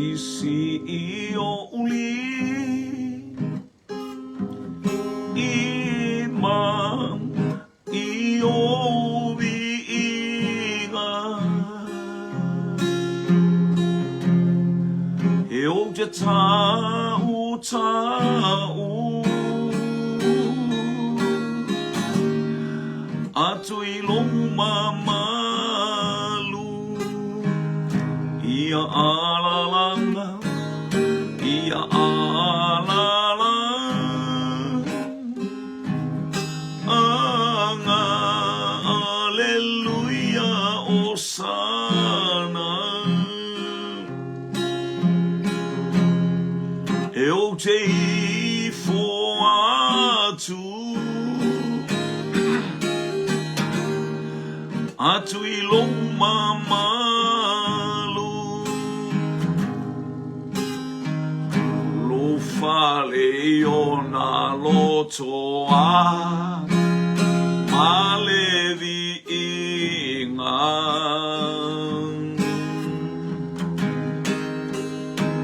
Sisi i o uli i ma i o viiga. E ou te tau tau atu i lou mamalu ia alalala ia alala aga aleluia osana E ou te ifo atu Atu i lou mamalu Lou fale i ona loto a ma le viiga.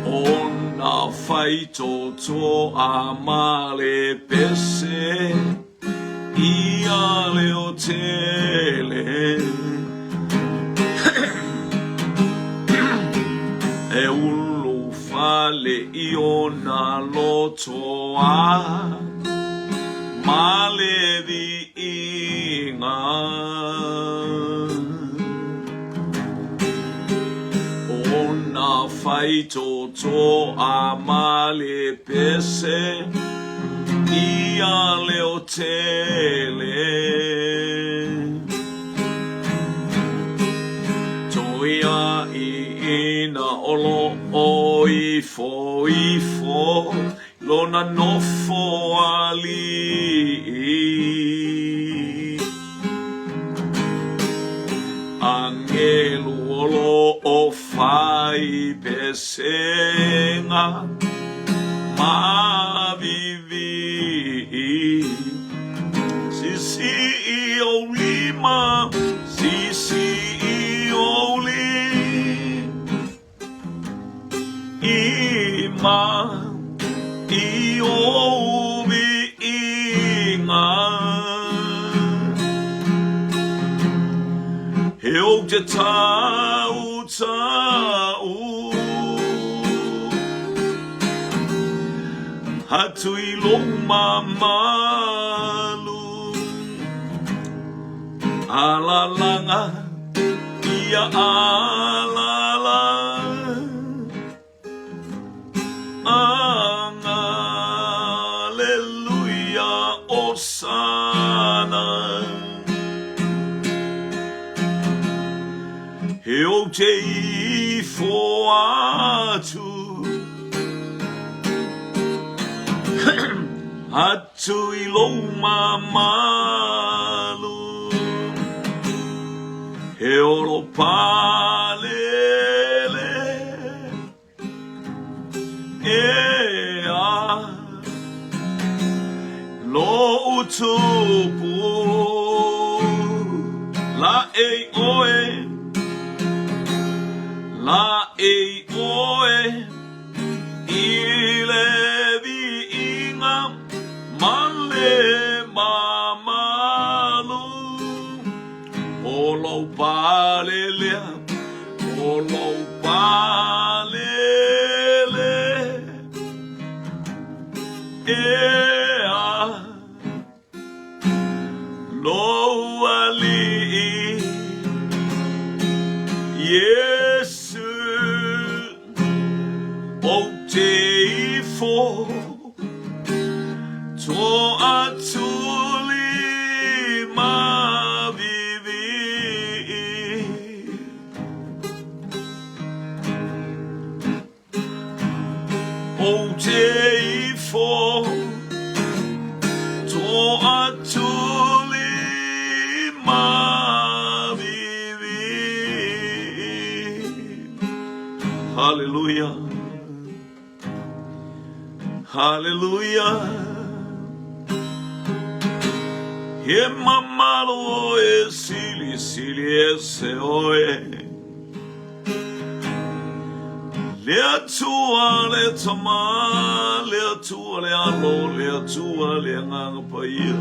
Ona faitotoa ma le pese ia leo tele. E ulu fale i ona loto a ma le viiga. Ona faitotoa ma le pese ia leo tele. Toia i ina o lo o ifo ifo lona nofo alii. Angelu o lo o fai pesega ma vivi. Sisi i ou lima, sisi i ou lima, i ou viiga. E ou te tau tau atu i lou mamalu Alalaga ia alala Aga aleluia Osana E ou te ifo atu Atu i lou mamalu He olo palele Ea Loʻu tupu Laʻei ʻoe Laʻei ʻoe I le viiga ma le mamalu O lou pale lea, o lou pale lea Ea lou alii Iesu Ou te ifo Toatuli ma vivi. Ou te ifo Toatuli ma vivi. Hallelujah. Hallelujah. He mamalu oe, silisili ese oe. Le Atua le Tama, le Atua le Alo, le Atua le Agaga Paia.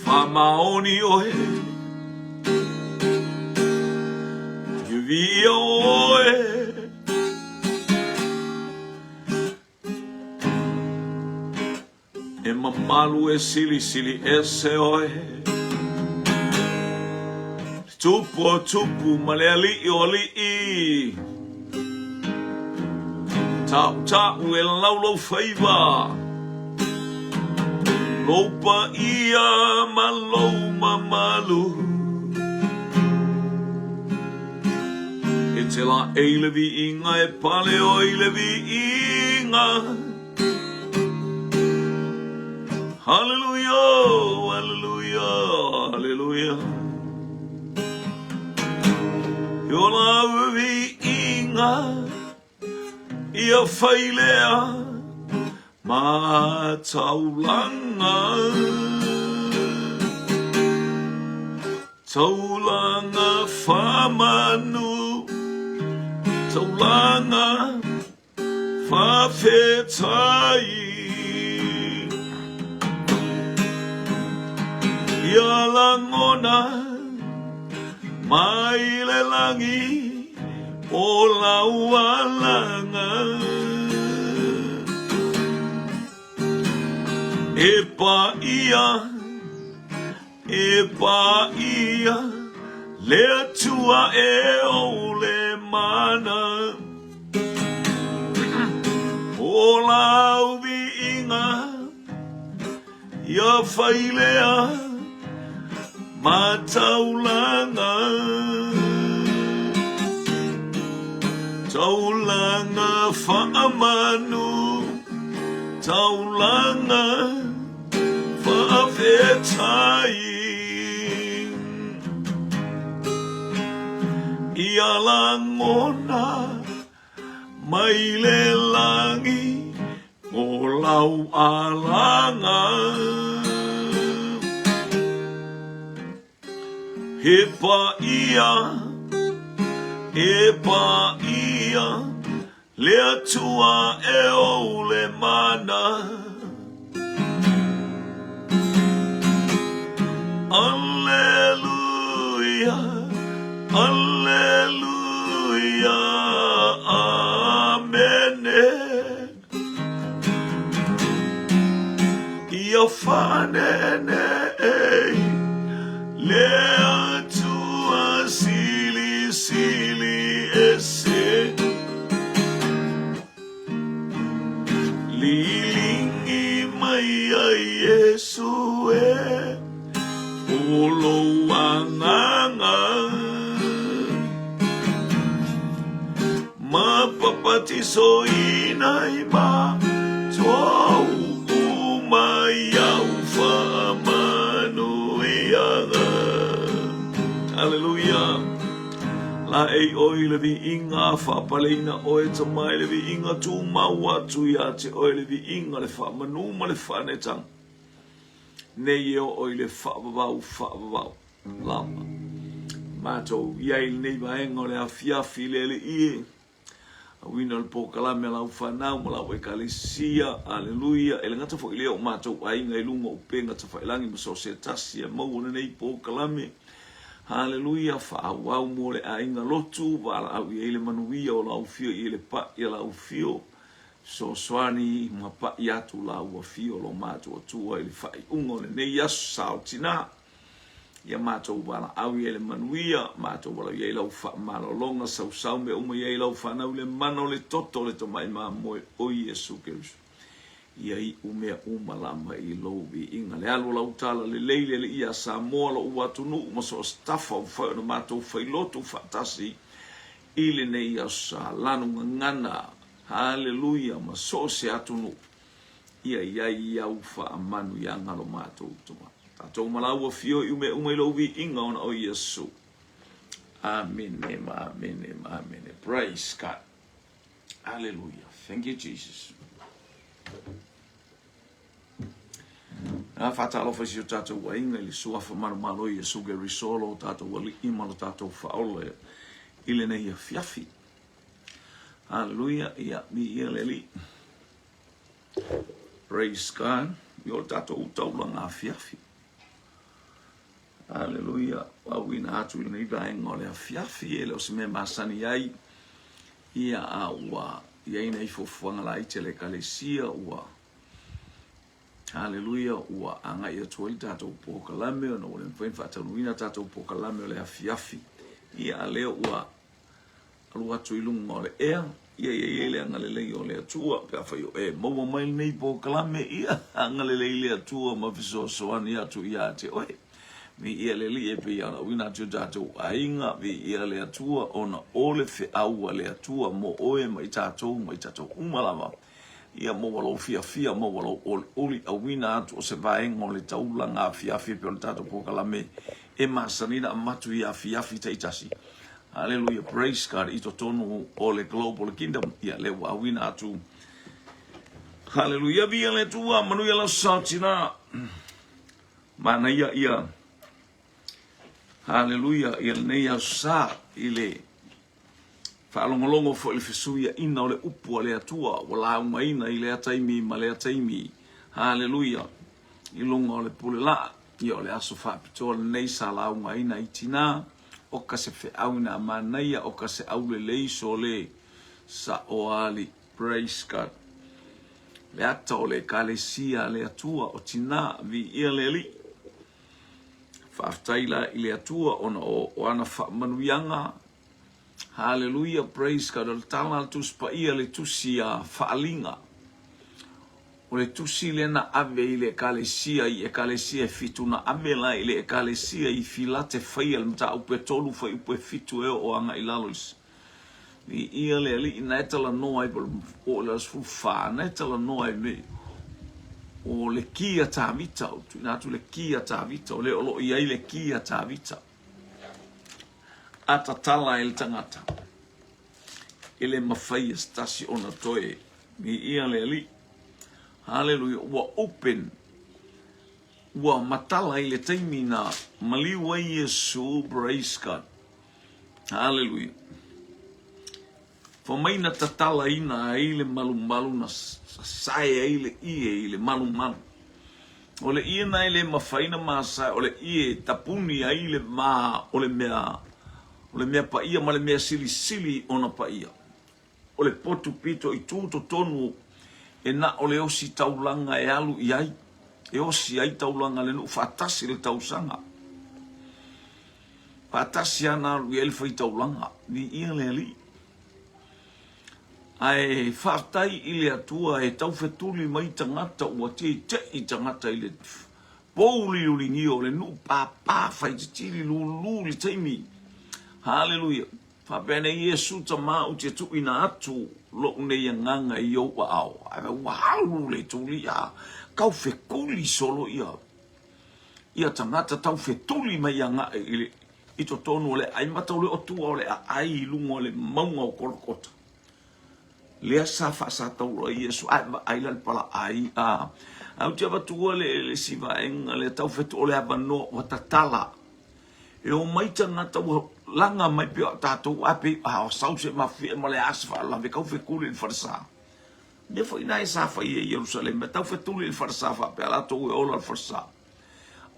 Faamaoni oe, Ia viia oe. E mamalu e silisili ese oe, Le Tupu o tupu ma le Alii o alii, Tautaʻu e lau lou faiva, Lou paia ma lou mamalu. E te laei le viiga e pale oe i le viiga. Haleluia, haleluia, haleluia. E ola au viiga ia fai lea ma taulaga. Taulaga faamanu, taulaga Faafetai Ia lagona mai le lagi o lau alaga E paia, e paia le Atua e ou le mana. O lau viiga ia fai lea ma taulaga. Taulaga faamanu, taulaga faafetai. Ia lagona mai le lagi o lau alaga. He paia, he paia Le Atua e ou le mana. Aleluia, Aleluia, Amene. Ia fanene ei le Atua silisili ese. Lilingi mai ai Iesu e o lou agaga. Ma papatisoina i matou uma i au faamanuiaga. Aleluia! Laei ʻoe i le viiga, faapaleina ʻoe Tama i le viiga, tumau atu iā te ʻoe le viiga, le faamanu ma le faanetaga, nei e oo i le faavavau faavavau lava. Matou i ai i lenei vaega o le afiafi i le Alii e, auina o le polokalame a lau fanau ma lau Ekalesia, aleluia, e le gata foi i lea o matou aiga i luga o upega tafailagi ma so o se tasi e maua lenei polokalame, Haleluia, faaauau mo le aiga lotu, valaau i ai le manuia o lau afio i le paʻi a lau afio, fesoasoani ma paʻi atu lau afio lo matou Atua i le faaiuga o lenei aso sa o tina. Ia matou valaau i ai le manuia, matou valaau i ai lau faamalologa, sausau mea uma i ai lau fanau i le mana o le toto o le Tamai Mamoe o Iesu Keriso. Ia iu mea uma lava i lou viiga. Le alu o lau tala lelei le alii ia Samoa, lou atunuu ma so o se tafa ua fai ona matou failotu faatasi i lenei aso sa lanu gagana. Haleluia ma so o se atunuu ia i ai i au faamanuiaga lo matou Tama. Tatou ma lau afio iu mea uma i lou viiga ona o Iesu. Amene ma amene ma amene. Praise God. Hallelujah. Thank you, Jesus. A faatalofa i si o tatou aiga i le suafa manumalo o Iesu Keriso lo tatou Alii ma lo tatou Faaola. i lenei afiafi. Haleluia, ia, viia le Alii. Praise God. Ia o le tatou taulaga afiafi. Haleluia. Auina atu i lenei vaega o le afiafi, e le o se mea masani ai. Ia, a ua i ai nei fuafuaga laiti a le Ekalesia, ua Haleluia, ua agai atu ai le tatou polokalame ona ua le mafai ona faataunuuina tatou polokalame o le afiafi. Ia, a lea ua alu atu i luga o le ea, ia i ai le agalelei o le Atua, pe afai o e maua mai lenei polokalame, ia agalelei le Atua ma fesoasoani atu ia te oe. Viia le Alii e pei ona auina atu i o tatou aiga, viia le Atua ona o le feau a le Atua mo oe ma i tatou ma i tatou uma lava. Ia maua lou fiafia, maua lou olioli, auina atu o se vaega o le taulaga afiafi e pei o le tatou polokalame e masani ona avatu i afiafi taitasi. Hallelujah, praise God, i totonu o le Global Kingdom. Ia, lea ua auina atu. Hallelujah, viia le Atua, manuia lau sao tina. Manaia ia, hallelujah, ia lenei aso sa i le Faalogologo foi i le fesuiaina o le upu a le Atua ua laugaina i lea taimi ma lea taimi. Haleluia! I luga o le pule laa, ia o le aso faapitoa lenei sa laugaina i tina, oka se feau ina manaia, oka se aulelei sole saoali. Praise God. Le ata o le Ekalesia a le Atua o tina, viia le Alii. Faafetai la i le Atua ona o ana faamanuiaga. Haleluia, praise God. O le tala a le Tusi Paia, le tusi a Faaliga. O le tusi lea na ave i le ekalesia, i ekalesia e fitu, na ave la i le ekalesia i Filate faia le mataupu e tolu fuaiupu e fitu e oo agai i lalo i Viia le Alii na e talanoa ai po o le 14 na e talanoa ai me o le ki a Tavita, o tuuina atu le ki a Tavita, o lea o lo o i ai le ki a Tavita. A tatala e le tagata, e le mafai e se tasi ona toe. Viia le Alii. Haleluia. Ua open, ua matala i le taimi na maliu ai Iesu, praise God. Haleluia. Fai mai na tatalaina ai le malumalu na sasae ai le ie i le malumalu. O le ie na e le mafai na masae, o le ie e tapuni ai le ma o le mea, o le mea paia ma le mea silisili ona paia. O le potu pito i tu totonu e na o le osi taulaga e alu i ai, e osi ai taulaga le nuu faatasi le tausaga. Faatasi lava na alu i ai le faitaulaga, viia le Alii. Ae faafetai i le Atua e taufetuli mai tagata ua teitei tagata i le pouliuligia o le nuu pāpā faititili lulu i le taimi. Haleluia. Faapea nei Iesu, Tama, ou te tuuina atu lou nei agaga i ou aao. Ae ua alu le tulia, taufetuli solo ia. Ia tagata taufetuli mai agai i le i totonu o le aai mata o le otua o le aai i luga o le mauga o Kolokota. Lea sa faasatauro ai Iesu, ae vaai la le palaai a. Ae ou te avatua le le isi vaega lea taufetu o le avanoa ua tatala. E omai tagata ua laga mai pei o tatou a pei a sau se mafuie ma le a se faalavelave taufetuli i le falesa. Mea foi na e sa fai e Ierusalema, e taufetuli i le falesa faapea latou e ola le falesa.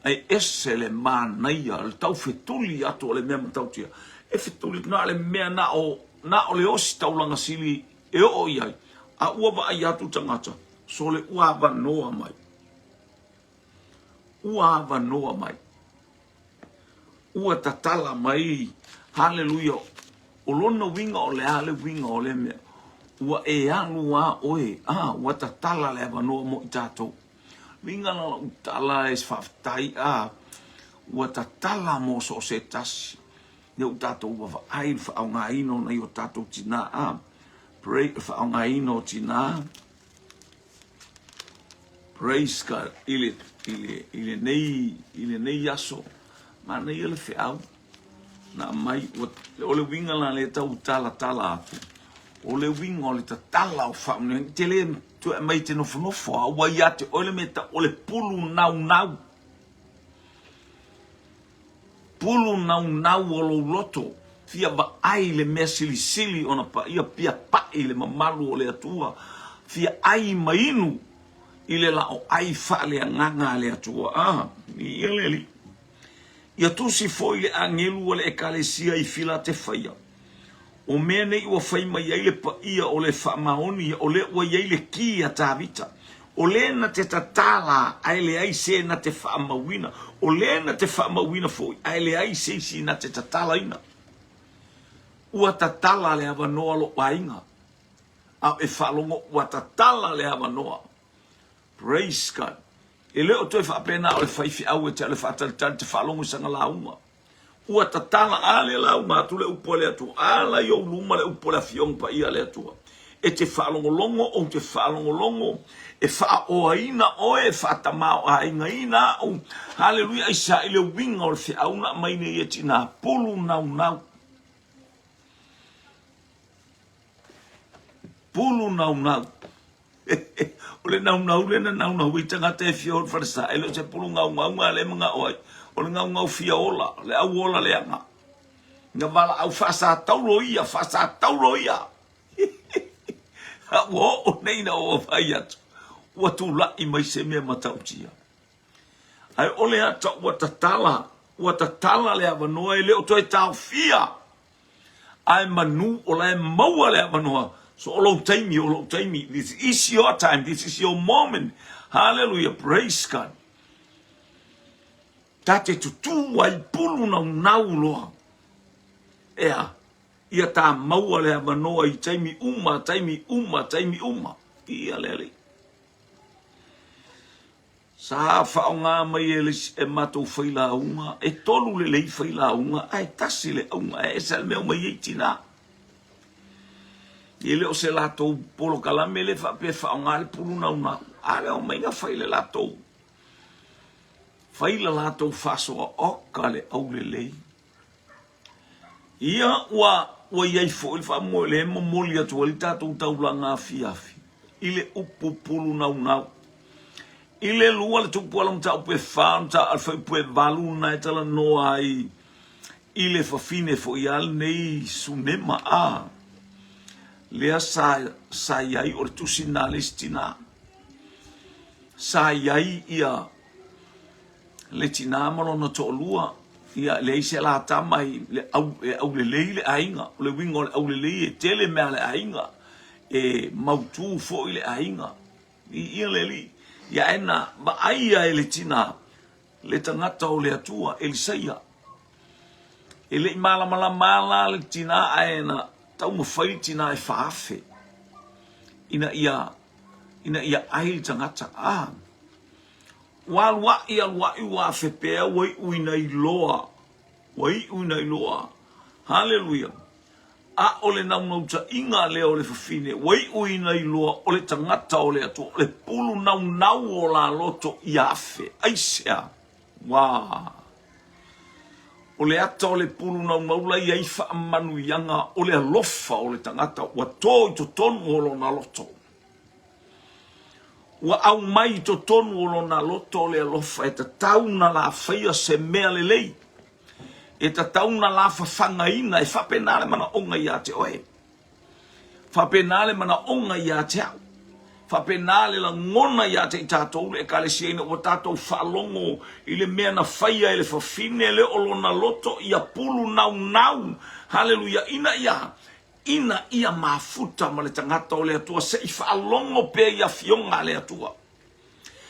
Ae ese le manaia, le taufetuli atu o le mea matautia. E fetuli na o le mea na o, na o le osi taulaga sili e oo i ai, a ua vaai atu tagata, sole ua avanoa mai. Ua avanoa mai. Ua tatala mai. Haleluia. O lona uiga o le a le uiga o lea mea? Ua e alu a oe, a, ua tatala le avanoa mo i tatou. Uiga la lau tala e faafetai, a, ua tatala mo so o se tasi. Lea ua tatou vaavaai i le faaaogaina o nai o tatou tina, a, pray, le faaaogaina o tina, Praise God i le, i le, i lenei, i lenei aso. Manaia le feau na aumai. Ua, o le uiga la lea tau talatala atu, o le uiga o le tatala o faamanuiaga. E te le toe aumai e te nofonofo, a ua ia te oe le mea e tau o le pulu naunau. Pulu naunau o lou loto. Fia vaai i le mea silisili ona paia, fia pai i le mamalu o le Atua, fia ai ma inu i le laoai faaleagaga a le Atua. A, viia le Alii. Ia tusi foi le agelu a le Ekalesia i Filatefaia, O mea nei ua fai mai ai le paia o le faamaoni, o lea ua i ai le ki a Tavita, o le na te tatala ae leai se na te faamauina, o le na te faamauina foi ae leai se isi na te tatalaina. Ua tatala le avanoa lou aiga, a e faalogo ua tatala le avanoa. Praise God. E le o toe faapena o le faifeau e te alu e faatalitali te faalogo i sana lauga. Ua tatala a le lauga atu le upu a le Atua, a la i ou luma le upu o le Afioga Paia a le Atua. E te faalogologo, ou te faalogologo, e faaoaina oe, e faatamaoaigaina au. Haleluia, aisea i le uiga o le feau na aumai nei e tina pulu naunau. Pulu naunau. O le naunau lea na naunau ai tagata e fia o i le falesa, e le o se pulu gaugauga lea e manao ai, o le gaugau fia ola, le au ola leaga. Na valaau faasataulo ia, faasataulo ia. A ua oo nei ina ou vaai atu, ua tulai mai se mea matautia. Ae o le ata ua tatala, ua tatala le avanoa e le o toe taofia. Ae manu o la e maua le avanoa. So o lou taimi, o lou taimi. This is your time, this is your moment. Hallelujah, praise God. Ta te tutū ai pulu naunau loa. Ea, ia tā maua le avanoa i taimi uma, taimi uma, taimi uma. Ia le Alii. Sa faaaoga mai e le e matou failauga, e tolu lelei failauga ae tasi le auga, e ese lava le mea o mai ai tina. E le o se latou polokalame lea faapea e faaaoga le pulu naunau, a lea omai na fai le latou, fai le latou faasoa, oka le aulelei. Ia, ua, ua i ai foi le faamoemoe lea e momoli atu ai le tatou taulaga afiafi i le upu pulu naunau. I le lua le tupu ala mataupu e fa ona ta fuaiupu e valu na e talanoa ai i le fafine foi a lenei Sunema a lea sa, sa i ai o le tusi na le isi tina. Sa i ai ia le tina ma lona toalua, ia leai se la tama i le au, e aulelei le aiga. O le uiga o le aulelei e tele mea a le aiga, e mautu foi le aiga. Viia le Alii. Ia ae na vaaia e le tina le tagata o le Atua, Elisaia. E le i malamalama la le tina ae na taumafai le tina e faafe ina ia ina ia ai le tagata. Ah, Ua aluaʻi aluaʻi ua afe pea ua iʻu ina iloa ua iʻu ina iloa Haleluia ʻAʻole naunautaiga lea o le fafine ua iʻu ina iloa o le tagata o le Atua o le pulu naunau o la loto ia afe aisea Ua O le ata o le pulu naunau la i ai faamanuiaga o le alofa o le tagata ua to i totonu o lona loto. Ua aumai i totonu o lona loto le alofa e tatau na la faia se mea lelei, e tatau na la fafagaina, e faapena le manaoga ia te oe, faapena le manaoga ia te au, faapena le lagona ia te i tatou le Ekalesia ina ua tatou faalogo i le mea na faia e le fafine lea o lona loto ia pulu naunau, haleluia, ina ia Ina ia mafuta ma le tagata o le Atua, se i faalogo pea i afioga a le Atua.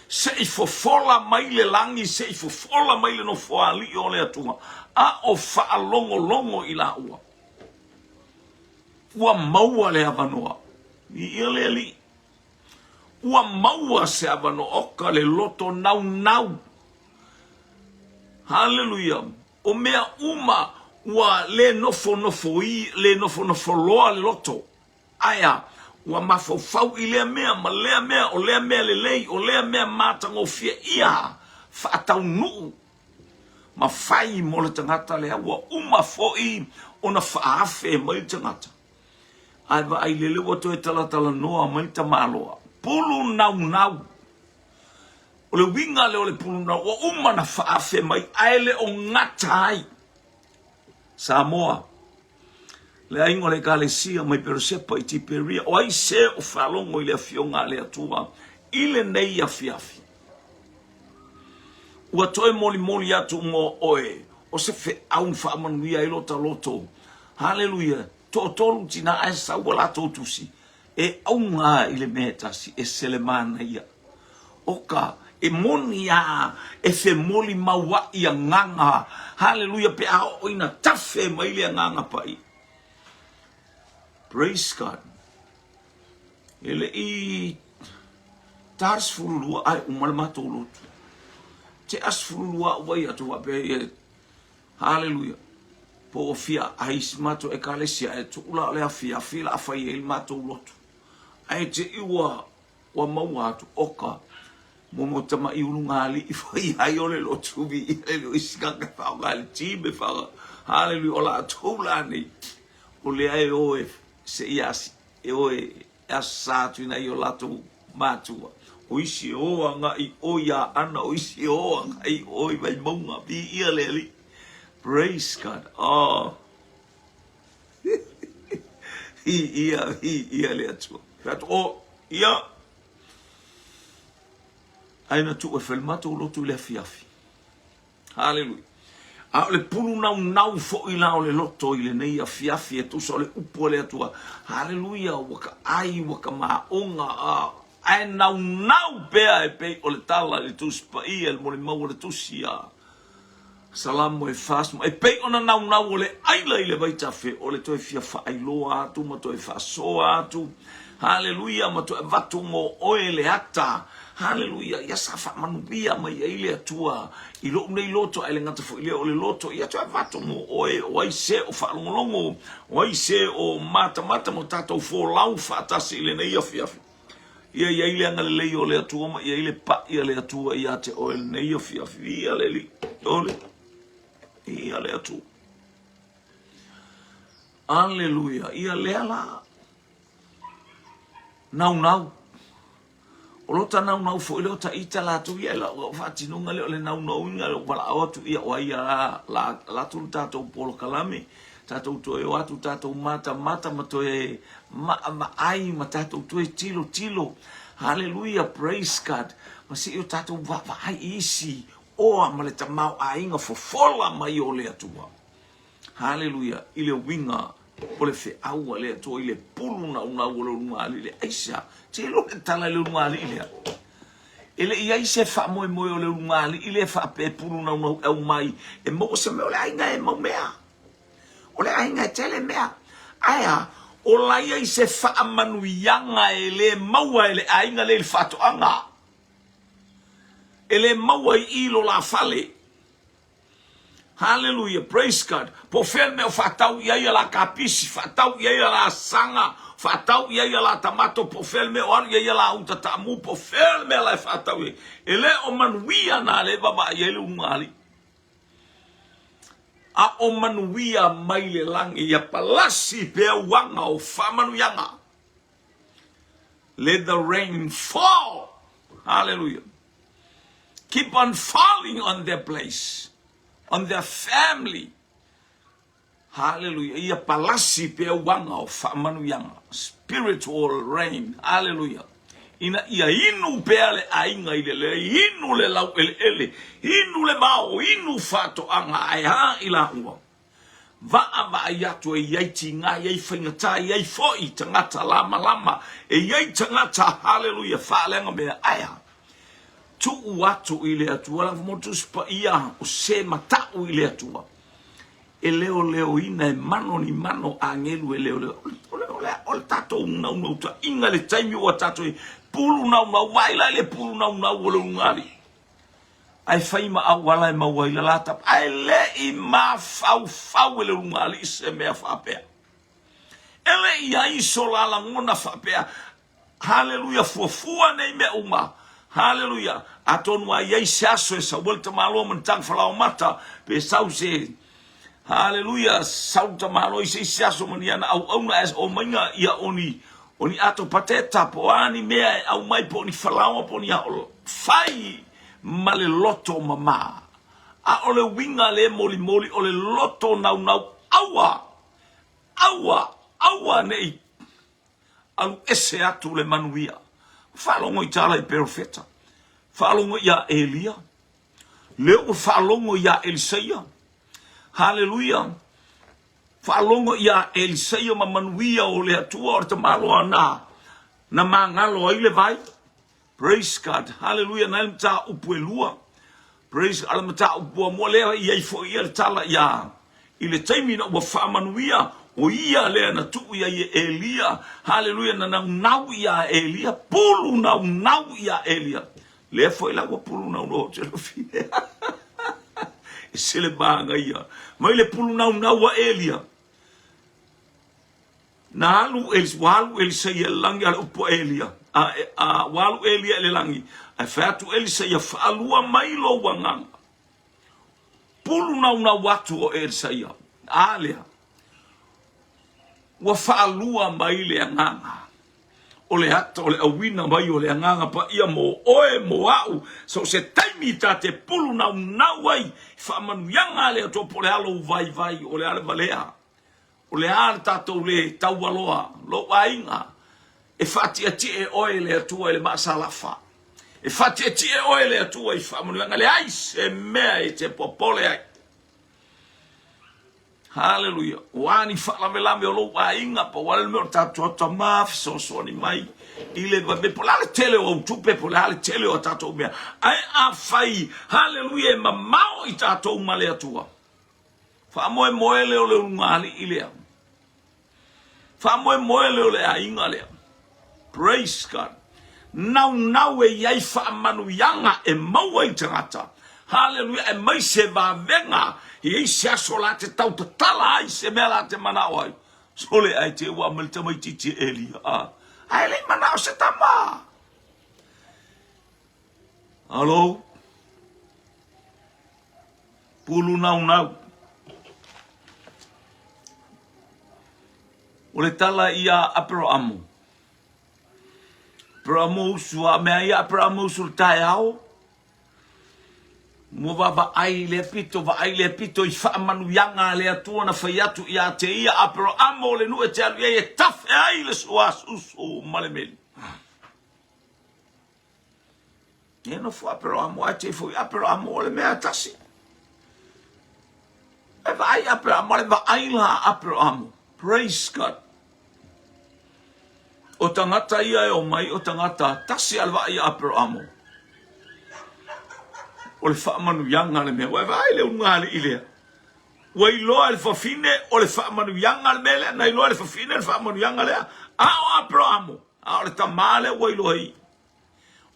Se i fofola mai le lagi, se i fofola mai le nofoalii o le Atua, a o faalogologo i laua. Ua maua le avanoa. Viia le Alii. Ua maua se avanoa, oka le loto naunau. Haleluia. O mea uma ua le nofonofo i, le nofonofo loa le loto. Ae a? Ua mafaufau i lea mea ma lea mea, o lea mea lelei, o lea mea matagofie ia faataunuu ma fai mo le tagata lea. Ua uma foi ona faaafe mai le tagata. Ae vaai lele ua toe talatalanoa mai le tamaloa. Pulu naunau. O le uiga lea o le puluna ua uma na faafe mai ae le o gata ai Samoa. Le aiga o le Ekalesia mai Peresepa i Tiperia, o ai se o faalogo i le afioga a le Atua i lenei afiafi? Ua toe molimoli atu mo oe o se feau na faamanuia ai lota loto. Haleluia! Toatolu tina ae sau ua latou tusi, e auga i le mea e tasi, e sele manaia. Oka, e moni a, e femolimauaʻi agaga, haleluia, pe a oo ina tafe mai le Agaga Paia. Praise God. E le i ta le 12 ae uma le matou lotu. Tea 12 a'u vaai atu faapea ia, haleluia, po ua fia ai si matou ekalesia ae tuu la o le afiafi la a fai ai le matou lotu. Ae te i ua Ua maua atu, oka, mo tamaʻi ulugalii foi ai o le lotu viia le isi tagata e faaaoga i le team e faaaoga. Haleluia, o latou la nei, o lea e o e se i asi, e o e asa atu i nai o latou matua. O isi e o agai i o i Aana, o isi e o agai i o i Vaimauga. Viia le Alii. Praise God. Oh. Viia, viia le Atua. Fai atu, oh, ia. Ae na tuu e fai le matou lotu i le afiafi. Haleluia. A o le pulu naunau foi la o le loto i lenei afiafi e tusa o le upu a le Atua. Haleluia, ua ka ai, ua ka maoga, a, ae naunau pea e pei o le tala i le Tusi Paia, le molimau o le Tusi a Salamo e 40, e pei ona naunau o le aila i le vaitafe, o le toe fia faailoa atu ma toe faasoa atu, haleluia, ma toe avatu mo oe le ata, haleluia, ia sa faamanuia mai ai le Atua i lou nei loto, ae le gata foi lea o le loto, ia toe avatu mo oe, o ai se o faalogologo, o ai se o matamata ma tatou folau faatasi i lenei afiafi. Ia i ai le agalelei o le Atua ma ia i le paʻi a le Atua ia te oe lenei afiafi. Ia le Alii, ole, ia le Atua. Aleluia. Ia lea la. Naunau. O lota naunau foi lea o ta ita latou ia e lau lau faatinoga lea o le naunauina lea o valaau atu ia o ai la la atu le tatou polokalame tatou toe o atu tatou matamata ma toe maavaai ma tatou toe tilotilo haleluia praise God ma se i o tatou vaavaai i isi oa ma le tamaoaiga fofola mai o le Atua. Haleluia! I le uiga o le feau a le Atua i le pulu naunau o le ulugalii lea. Aisea? Te iloa le tala i le ulugalii lea. E le i i ai se faamoemoe o le ulugalii lea faapea e pulu naunau e aumai e maua se mea. O le aiga e mau mea. O le aiga e tele mea. Ae a? O la i ai se faamanuiaga e le maua e le aiga lea i le faatoaga. E le maua i i lo la fale. Haleluia, praise God. Po o fea le mea o faatau i ai a la kapisi, faatau i ai a la saga, faatau i ai a la tamato, po o fea le mea o alu i ai a la uta taamu, po o fea le mea la e faatau i ai. E le o manuia na lea e vaavaai ai le ulugalii. A o manuia mai le lagi, ia palasi pea uaga o faamanuiaga. Let the rain fall. Hallelujah. Keep on falling on their place, on their family. Hallelujah. Ia palasi pea uaga o faamanuiaga. Spiritual rain. Hallelujah. Ina ia inu pea le aiga i le lelei, inu le laueleele, inu le vao, inu faatoaga, ae a i laua. Vaavaai atu e i ai tiga, e i ai faigata, e i ai foi tagata lamalama, e i ai tagata, haleluia, faaleaga mea, ae a? Tuu atu i le Atua, lava mo Tusi Paia, o se matau i le Atua, e leoleoina e mano ni mano agelu e leoleo. O le, o le, o le tatou naunautaiga le taimi ua tatou i pulu naunau, vaai la i le pulu naunau o le ulugalii. Ae fai ma auala e maua ai le la tapa. Ae le i mafaufau e le ulugalii se mea faapea. E le i ai so la lagona faapea. Haleluia, fuafua nei mea uma. Haleluia. Atonu a i ai se aso e sau ai le tamaloa ma ni taga falaoamata, pe sau se, haleluia, sau le tamaloa i se isi aso ma ni ana auauna ae omaiga ia o ni, o ni ato pateta po o a ni mea e aumai po o ni falaoa po o ni a, fai ma le loto mama. A o le uiga le molimoli o le loto naunau, aua! Aua, aua ne i alu ese atu le manuia. Faalogo i tala i perofeta. Faalogo iā Elia. Lea ua faalogo iā Elisaia. Haleluia. Faalogo iā Elisaia ma manuia o le Atua o le tamaloa na na magalo ai le vai. Praise God. Haleluia. Na le mataupu e lua. Praise God. O le mataupu muamua lea i ai foi ia le tala iā i le taimi na ua faamanuia o ia lea na tuu i ai e Elia. Haleluia. Na naunau iā Elia. Pulu naunau iā Elia. Lea foi la ua pulu naunau o Telofine. E se le magaia. Mai le pulu naunau a Elia. Na alu Elis, ua alu Elisaia i le lagi a le upu a Elia. A, a, ua alu Elia i le lagi, ae fai atu Elisaia, Faalua mai lou agaga. Pulu naunau atu o Elisaia. A lea, ua faalua mai le agaga. O le ata o le auina mai o le agaga paia mo oe, mo au, so o se taimi ta te pulu naunau ai i faamanuiaga a le Atua po o le a lou vaivai, o le a le valea. O le a le tatou le taualoa, lou aiga, e faatietie oe e le Atua i le maasalafa. E faatietie oe e le Atua i faamanuiaga, leai se mea e te popole ai. Haleluia. O a ni faalavelave o lou aiga, pau lava le mea o le tatou tama fesoasoani mai i le vave, po o le a le tele o au tupe, po o le a le tele o a tatou mea. Ae afai, haleluia, e mamao i tatou ma le Atua, Faamoemoe lea o le ulugalii lea. Faamoemoe lea o le aiga lea. Praise God. Naunau e i ai faamanuiaga e maua i tagata. Haleluia, aemaise vavega e i ai se aso la te tau tatala ai se mea la te manao ai. Sole ae te ua aumai le tamaitiiti e Elia. Ah, ae le i manao se tama. Alo. Pulu naunau. O le tala ia Aperamo. Aperamo usu a mea ia Aperamo usu le taeao. Mua vaavaai lea pito, vaai lea pito i faamanuiaga a le Atua na fai atu ia te ia Aperamo o le nuu e te alu i ai e tafe ai le suasusu ma le meli. E nofo Aperamo ae te foi Aperamo o le mea tasi. E vaai Aperamo, le vaai la Aperamo. Praise God. O tagata ia e o mai, o tagata tasi a le vaai Aperamo. O le faamanuiaga le mea. Ua e vaai le ulugalii lea. Ua iloa e le fafine o le faamanuiaga le mea lea. Na iloa e le fafine le faamanuiaga lea. A o Aperamo, a o le tamā lea ua iloa i.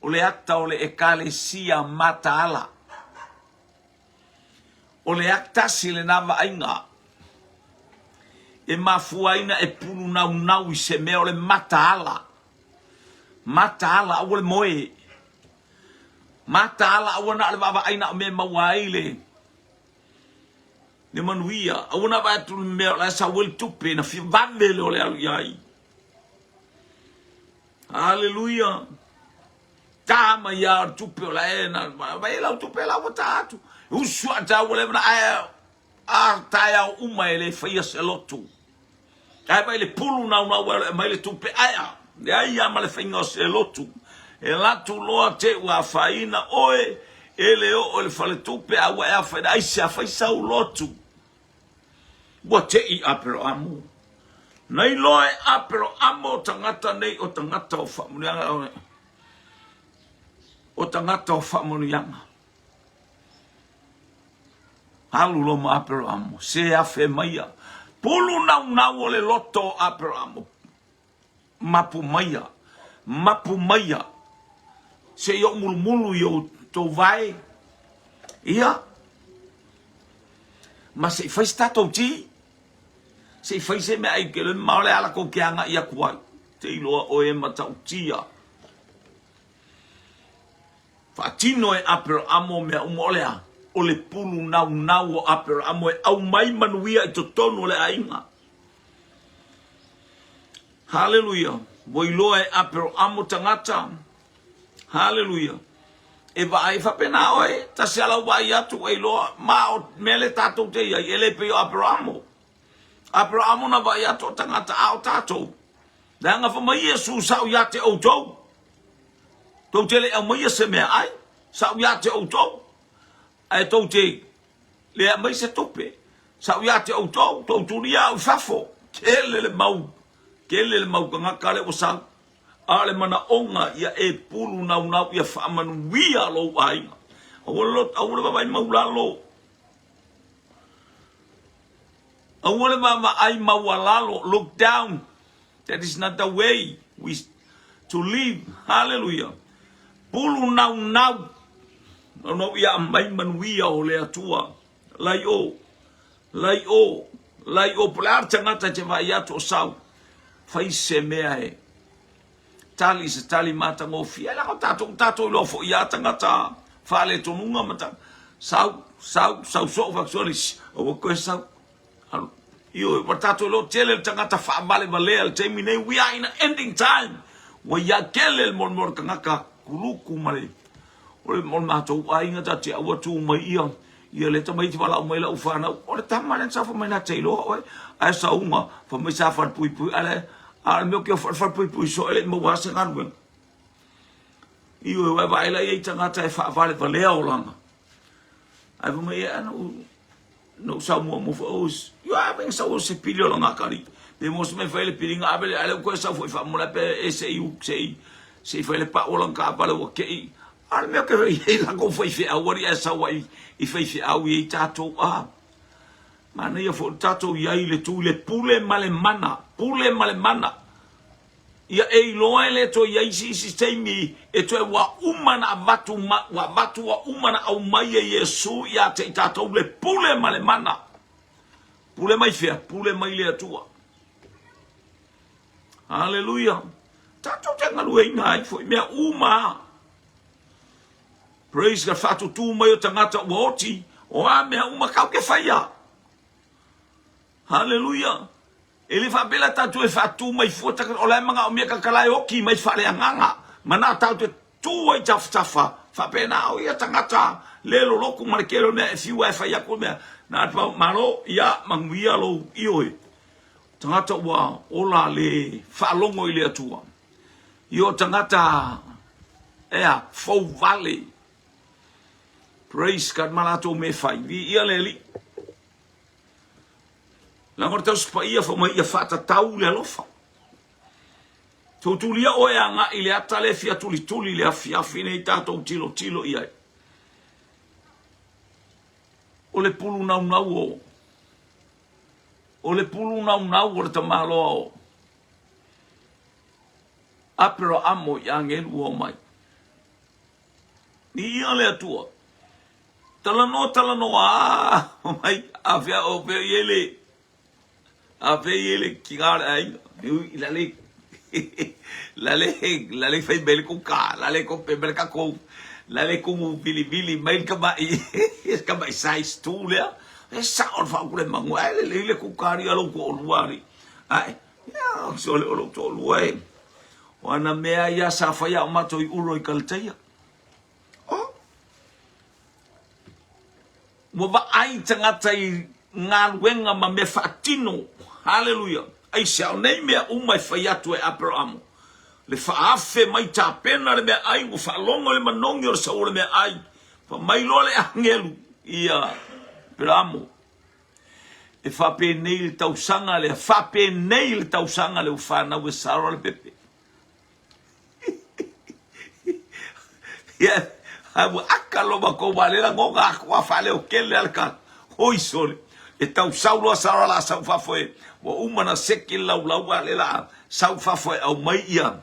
O le ata o le Ekalesia mataala. O le tasi lena vaaiga e mafua ai na e pulu naunau i se mea o le mataala. Mataala, aua le moe. Mataala, aua na o le vaavaai na o mea e maua ai le le manuia. Aua na vaai atu le mea o la e sau ai le tupe, na fia vave lea o le alu i ai. Haleluia. Ta mai a o le tupe o la e na vai lau tupe la ua ta atu. Usu a ta ua le mana ae a taeao uma e le faia se lotu. Ae vai le pulu nau nau e mai le tupe ae a. Leai a ma le faiga o se lotu. E latu loa te ua afaina oe e le oo i le faletupe a ua e afaina ai se a fai sau lotu. Ua te'i Aperaamu. Na iloa e Aperaamu o tagata nei o tagata o faamanuiaga, o tagata o faamanuiaga. Alu loa ma Aperaamu, se afe maia. Pulu naunau o le loto o Aperaamu. Mapu maia, mapu maia, se i ou mulumulu i outou vae, ia, ma se i fai se tatou ti, se i fai se mea ai ke le ma o le ala kou ke agai atu ai, te iloa oe e matautia. Faatino e Aperamo mea uma o le a? O le pulu naunau o Aperamo e aumai manuia i totonu o le aiga. Haleluia! Ua iloa e Aperamo tagata. Haleluia! E vaai faapena oe, tasi a lau vaai atu e iloa, ma o mea le tatou te iai, e le pei o Aperamo. Aperahamo na vaai atu o tagata, a o tatou. Leaga fai mai Iesu, Sa ou ia te outou. Tou te le aumaia se meaai, sa ou ia te outou. Ae tou te le aumai se tupe, sa ou ia te outou, tou tulia au i fafo. Tele le mau, tele le mau tagata lea ua sau. A o le manaoga ia e pulu naunau ia faamanuia lou aiga. Aua le, aua le vaavaai maulalo. Aua le vaavaai maualalo, look down. That is not the way we to live. Hallelujah. Pulu naunau. Naunau ia aumai manuia o le Atua. Lai o, lai o, lai o. Po o le a le tagata e te vaai atu o sau, fai se mea e tali se tali matagofie. Leaga o tatou, tatou iloa foi ia tagata faaletonuga ma ta, sau, sau, sau soo faasoa, aua koe sau. Ioe, ua tatou iloa tele le tagata faavalevalea i le taimi nei, we are in a ending time. Ua ia tele le molimoli o le tagata kuluku ma le o le matou aiga ta te aua tu mai ia ia le tamaiti valaau mai lau fanau o le tama lea sa fai mai na te iloa oe ae sauga fai mai sa falepuipui a le a le mea o ke falepuipui so ele maua se galuega. Ioe, ua vaai la ia i tagata e faavalevalea olaga. Ae fai mai ia na ou sau muamua foi, oh, you are having sau o se pili o langa kari. Pe mo se mai fai le pilinga ave le ale ko sau foi faamola pe e se i se i se i fai le pa o langa ka vale ua ke i. A le mea ke i la ko fai fe au ari e sau ai i fai fe au i tatou a. Manaia foi tatou i ai le tu le pule ma le mana, pule ma le mana. Ia e iloa e le toe i ai se isi taimi e toe ua uma na avatu ma, ua avatu ua uma na aumai e Iesu ia te i tatou le pule ma le mana. Pule mai fea? Pule mai le Atua. Haleluia. Tatou te galueina ai foi mea uma. Praise God. Faatutū mai o tagata ua oti, o a mea uma kau ke whaia. Haleluia. E le faapea la tatou e faatu mai fua tagata o la e manaomia tagata la e oki mai faaleagaga manao tatou te tu ai tafatafa faapena o ia tagata le loloku ma le tele o mea e fiu a e fai atu le mea na le pau malo ia manuia lou ioe tagata ua ola le faalogo i le Atua io tagata ea fou vale. Praise God ma latou mea e fai viia le Alii. Leaga o le Tausi Paia fai mai ia faatatau le alofa. Tutulia oe agai i le ata lea e fia tulituli i le afiafi nei tatou tilotilo i ai. O le pulu naunau o o le pulu naunau o le tamaloa o Aperahamo i agelu ua omai. Viia le Atua. Talanoa, talanoa, aa, mai, a fea, o fea i ai le, a fea i ai le kina o le aiga. Ui, la le, la le, la le fai mai le kuka, la le kope mai le kakou, la le kumu vilivili mai le kama'i, kama'i size 2 lea. E sa'o le faaoku le manu, ae lelei le kuka alii a lou to'olua alii. Ae, ia, sole o lou to'olua e. O ana mea ia sa fai a o matou i Uro i Kalateia. Oh. Ua vaai tagata i galuega ma mea faatino. Haleluia. Aisea, o nei mea uma e fai atu e Aperahamo. Le faaafe mai tapena le meaai, ua faalogo i le manogi o le sau o le meaai. Fai mai loa le agelu ia Aperahamo. E faapenei le tausaga lea, faapenei le tausaga lea ua fanau e Sara le pepe. Ia, a ua aka loa matou ma le lagona aku a faaleo tele a le ka. Oi sole, e tau sau loa Sara la sau fafo e, ua uma na seki le laulau a le la sau fafo e aumai ia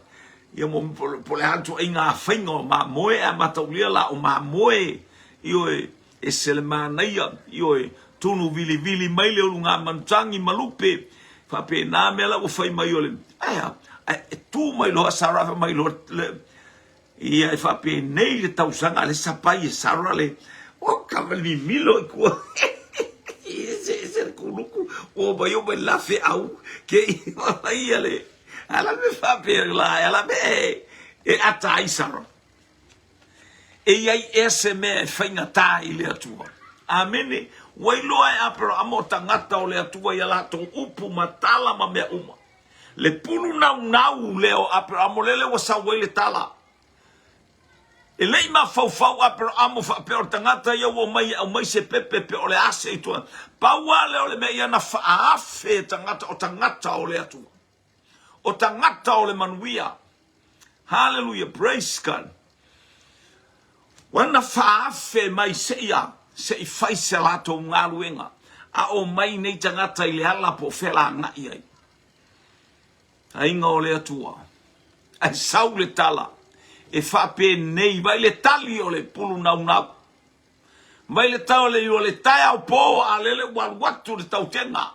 ia mo po le a le ituaiga faiga o mamoe ae mataulia la o mamoe ioe Ese le manaia, ioe, tunu vilivili mai le uluga manutagi ma lupe, faapena mea la ua fai mai o le, ae a, ae e tu mai loa Sarah fai mai loa le, ia e faapenei le tausaga a le sapai e Sarah le, o ka le mimilo i tua, ese ese le kuluku, ua mai o mai la feau, ke i ia le, a la me faapea la, a la me e ata ai Sarah. E i ai ea se mea e faigata i le Atua? Amene. Ua iloa e Aperahama o tagata o le Atua i a latou upu ma tala ma mea uma. Le pulu naunau lea o Aperahama, o lele ua sau ai le tala. E le i mafaufau Aperahama faapea o le tagata ia ua omai e aumai se pepe pe o le a se ituaiga. Pau lava lea o le mea ia na faaafe e tagata, o tagata o le Atua. O tagata o le manuia. Hallelujah, praise God. Ua na faaafe mai seia, se i fai se latou galuega, a omai nei tagata i le ala po o fea la agai ai. Aiga o le Atua, ae sau le tala e faapenei, vai le tali o le pulu naunau, vai le tali o le taeao po, a lele ua alu atu le tautega,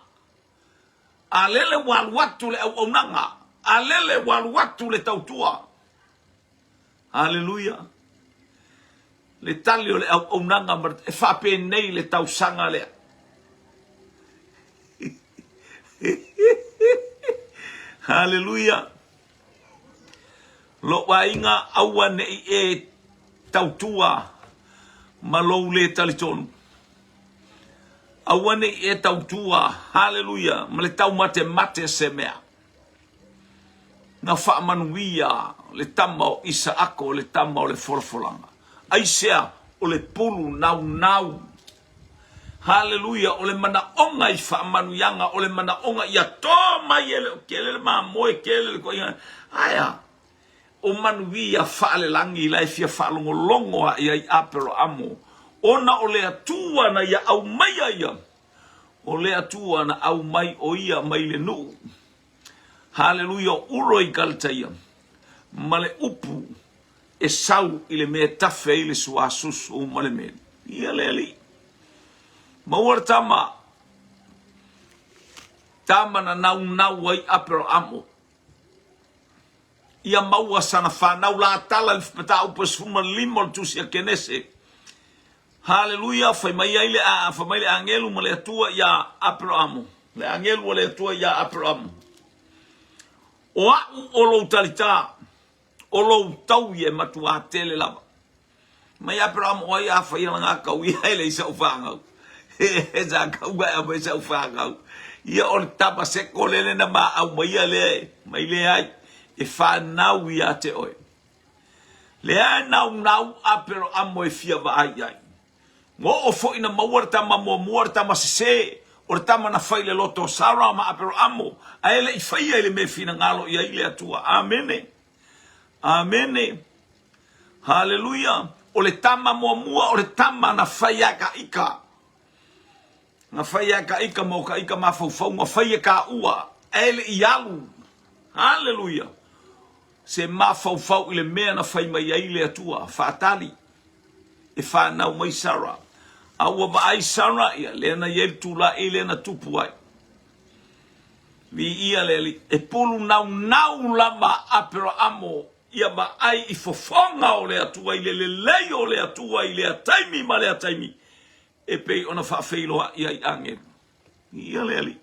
a lele ua alu atu le auaunaga, a lele ua alu atu le tautua. Haleluia! Le tali o le auaunaga ma e faapenei le tausaga lea. Haleluia! Lou aiga aua ne i e tautua ma lou le talitonu. Aua ne i e tautua, haleluia, ma le taumatemate se mea. Na faamanuia le tama o Isaako, le tama o le folafolaga. Aisea? O le pulu naunau. Haleluia! O le manaoga i faamanuiaga, o le manaoga ia to mai e le o kele le mamoe, kele le koiga. Aea? O manuia faalelagi la e fia faalogologo ae i ai Aperoamo, ona o le Atua na ia aumaia ia, o le Atua na aumai o ia mai le nuu. Haleluia, o Uro i Kalataia, ma le upu e sau i le mea e tafe ai le suasusu ma le meli. Ia le Alii. Maua le tama, tama na naunau ai Aperoamo. Ia maua sana fanau la tala i le mataupu e 15 o le tusi a Kenese. Haleluia, fai mai ai le a, fai mai le agelu ma le Atua iā Aperamo, le agelu a le Atua iā Aperamo. O a'u o lou talitā, o lou taui e matuā tele lava. Mai Aperamo, o ai a fai ana ngā kau ia e leai sa'u fanau. He sa kau mai a mai sa'u fanau. Ia o le tama seko lele na ma aumaia lea mai leai e fanau ia te oe. Lea e naunau Aperamo e fia vaai ai. Ua oo foi na maua le tama muamua, le tama sesē, o le tama na fai i le loto o Sara ma Aperamo, ae le i faia i le mea e finagalo i ai le Atua. Amene. Amene. Haleluia. O le tama muamua, o le tama na fai a ka ika. Na fai a ka ika mo ka ika mafaufauga, fai e ka ua, ae le i alu. Haleluia. Se mafaufau i le mea na fai mai ai le Atua, faatali e fanau mai Sara. A ua vaai Sara, ia, lea na i ai le tula'i lea na tupu ai. Viia le Alii. E pulu naunau lava Aperaamo ia vaai i fofoga o le Atua, i le lelei o le Atua i lea taimi ma lea taimi, e pei ona faafeiloai ai agelu. Viia le Alii.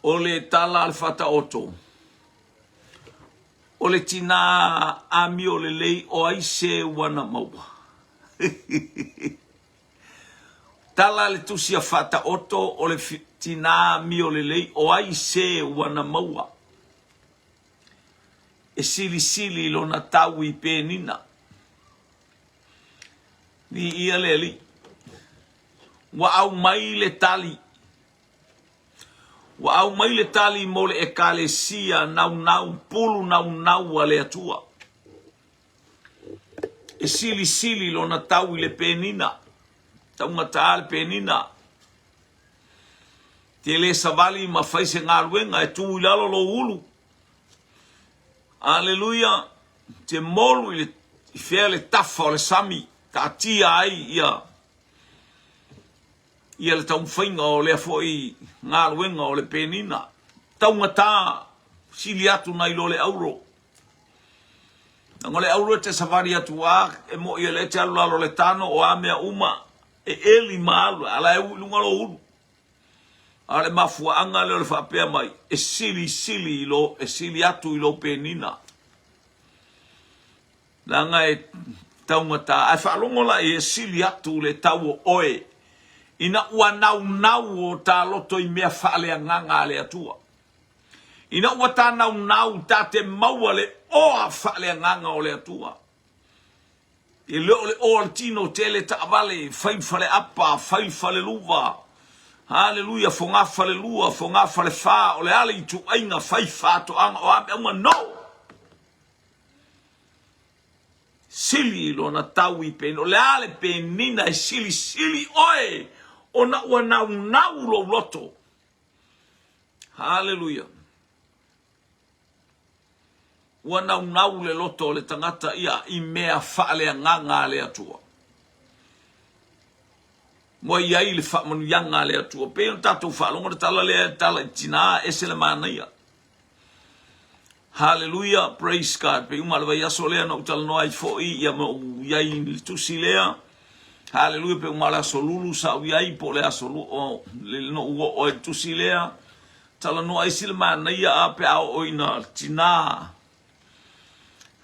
O le tala a le Faataoto, o le tinā amio lelei o ai se ua na maua? Tala a le Tusi a Faataoto, o le tinā amio lelei o ai se ua na maua? E silisili i lona tau i Penina. Viia le Alii. Ua aumai le tali. Ua aumai le tali mo le Ekalesia naunau, pulu naunau a le Atua. E silisili lona tau i le penina, taugata le penina. Te le savali ma fai se galuega e tu i lalo lou ulu. Aleluia! Te molu i le i fea le tafa o le sami, taatia ai ia ia le taumafaiga o lea foi galuega o le penina. Taugata, sili atu nai lo le auro. Leaga o le auro e te savali atu a, e moi o lea e te alu lalo le tano o a mea uma, e eli ma alu, a la e u i luga lou ulu. A o le mafuaaga lea o le faapea mai, e silisili i lo, e sili atu i lou penina. Leaga e, Taugata, ae faalogo la e sili atu le tau o oe ina ua naunau o ta loto i mea faaleagaga a le Atua. Ina ua ta naunau ta te maua le oa faaleagaga o le Atua. E le o le oa o le tino tele taavale, fai le faleapa, fai le faleluva, haleluia, fogafalelua, fogafalefa, o le a le ituaiga fai faatoaga, o a mea uma, no! Sili lona tau i penina. O le a le penina e silisili oe ona ua naunau lou loto. Haleluia. Ua naunau le loto o le tagata ia i mea faaleagaga a le Atua. Ua i ai le faamanuiaga a le Atua. Pei ona tatou faalogo le tala lea e tala i tina, ese le manaia. Haleluia, praise God. Pei uma le vaiaso lea na ou talanoa ai foi ia ma ou i ai i le tusi lea. Haleluia, pei uma le aso Lulu sa ou i ai po o le aso o le na ou oo ai i le tusi lea. Talanoa ai sila manaia a pe a oo ina tina.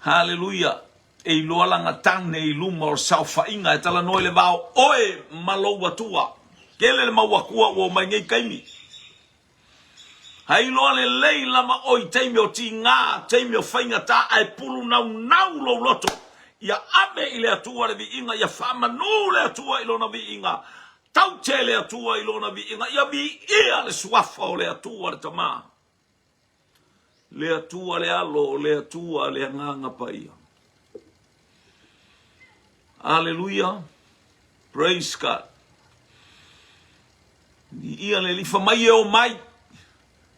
Haleluia. E iloa lana tane i luma o le saofaiga e talanoa i le va o oe ma lou Atua. Tele le mau Atua ua omai nei taimi. Hai iloa lelei lava oe i taimi o tiga, taimi o faigata, ae pulu naunau lou loto ia ave i le Atua le viiga, ia faamanu le Atua i Lona viiga, taute le Atua i Lona viiga, ia viia le Suafa o le Atua le Tama, le Atua le Alo, le Atua le Agaga Paia. Aleluia. Praise God. Ia le lifa mai e o mai,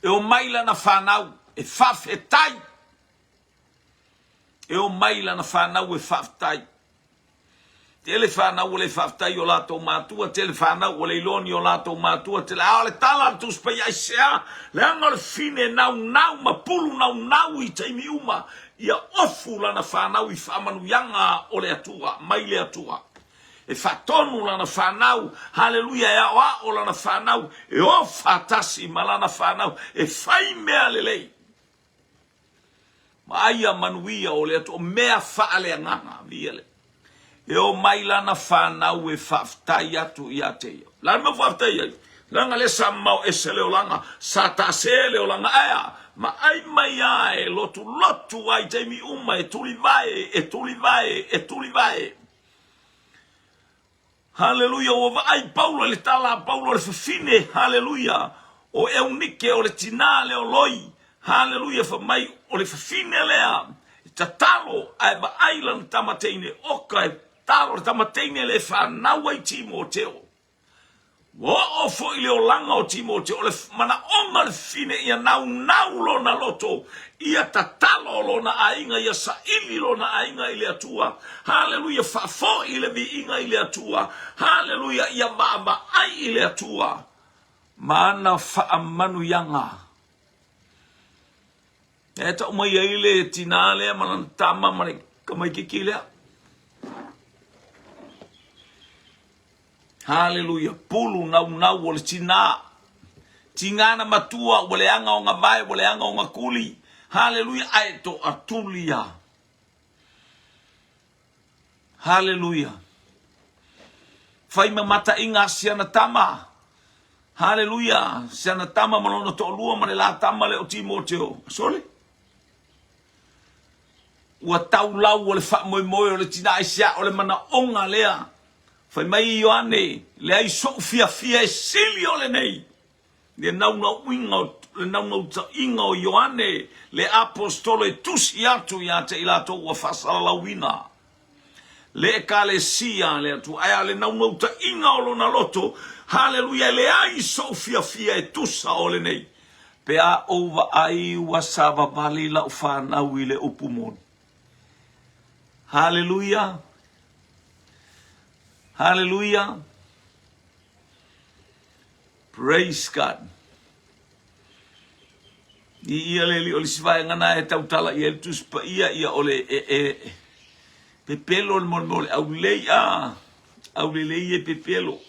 e o mai lana fanau e faafetai. E o mai lana fanau e faafetai. Tele fanau ua le faafetai i o latou matua, tele fanau ua le iloa ni o latou matua, tele a o le tala a le Tusi Paia aisea? Leaga o le fine naunau ma pulu naunau i taimi uma ia ofu lana fanau i faamanuiaga o le Atua, mai le Atua. E faatonu lana fanau, haleluia, e aoao lana fanau, e o faatasi ma lana fanau, e fai mea lelei. Ma ai a manuia o le Atua, o mea faaleagaga, viia le. E o mai lana fanau e faafetai atu ia te ia. O le a le mea ua faafetai ai? Leaga lea sa mamao ese le olaga, sa taase le olaga, ae a? Ma ai mai a e lotulotu ai taimi uma e tulivae, e tulivae, e tulivae. Haleluia! Ua vaai Paulo i le tala a Paulo le fafine, haleluia, o Eunike o le tinā lea o Loi, haleluia, fai mai o le fafine lea e tatalo ae vaai lana tama teine, oka e talo le tama teine lea e fanau ai Timoteo. Ua oo foi le olaga o Timoteo, o le manaoga o le fafine ia naunau lona loto, ia tatalo lona aiga, ia saili lona aiga i le Atua. Haleluia, faafoi le viiga i le Atua. Haleluia, ia vaavaai i le Atua ma ana faamanuiaga. E tau mai ai le tinā lea ma lana tama ma le tamaitiiti lea. Haleluia! Pulu naunau o le tinā. Tiga na matua, ua leaga ona vae, ua leaga ona kuli. Haleluia! Ae toatulia. Haleluia! Fai ma mataiga a siana tama. Haleluia! Siana tama ma lona toalua ma le la tama lea o Timoteo. Sole! Ua tau lau o le faamoemoe o le tina aisea o le manaoga lea. Fai mai Ioane, leai so'u fiafia e sili o lenei. Le naunauina, le naunautaiga o Ioane le Aposetolo e tusi atu ia te i latou ua faasalalauina le Ekalesia a le Atua. Ae a le naunautaiga o lona loto, haleluia, e leai so'u fiafia e tusa o lenei. Pe a ou vaai ua savavali lau fanau i le upu moni. Haleluia! Haleluia! Praise God! I ia le li o le isi vaega na e tautala i ai le Tusi Paia, ia o le e, e, pepelo le mea o le aulelei, a, aulelei e pepelo.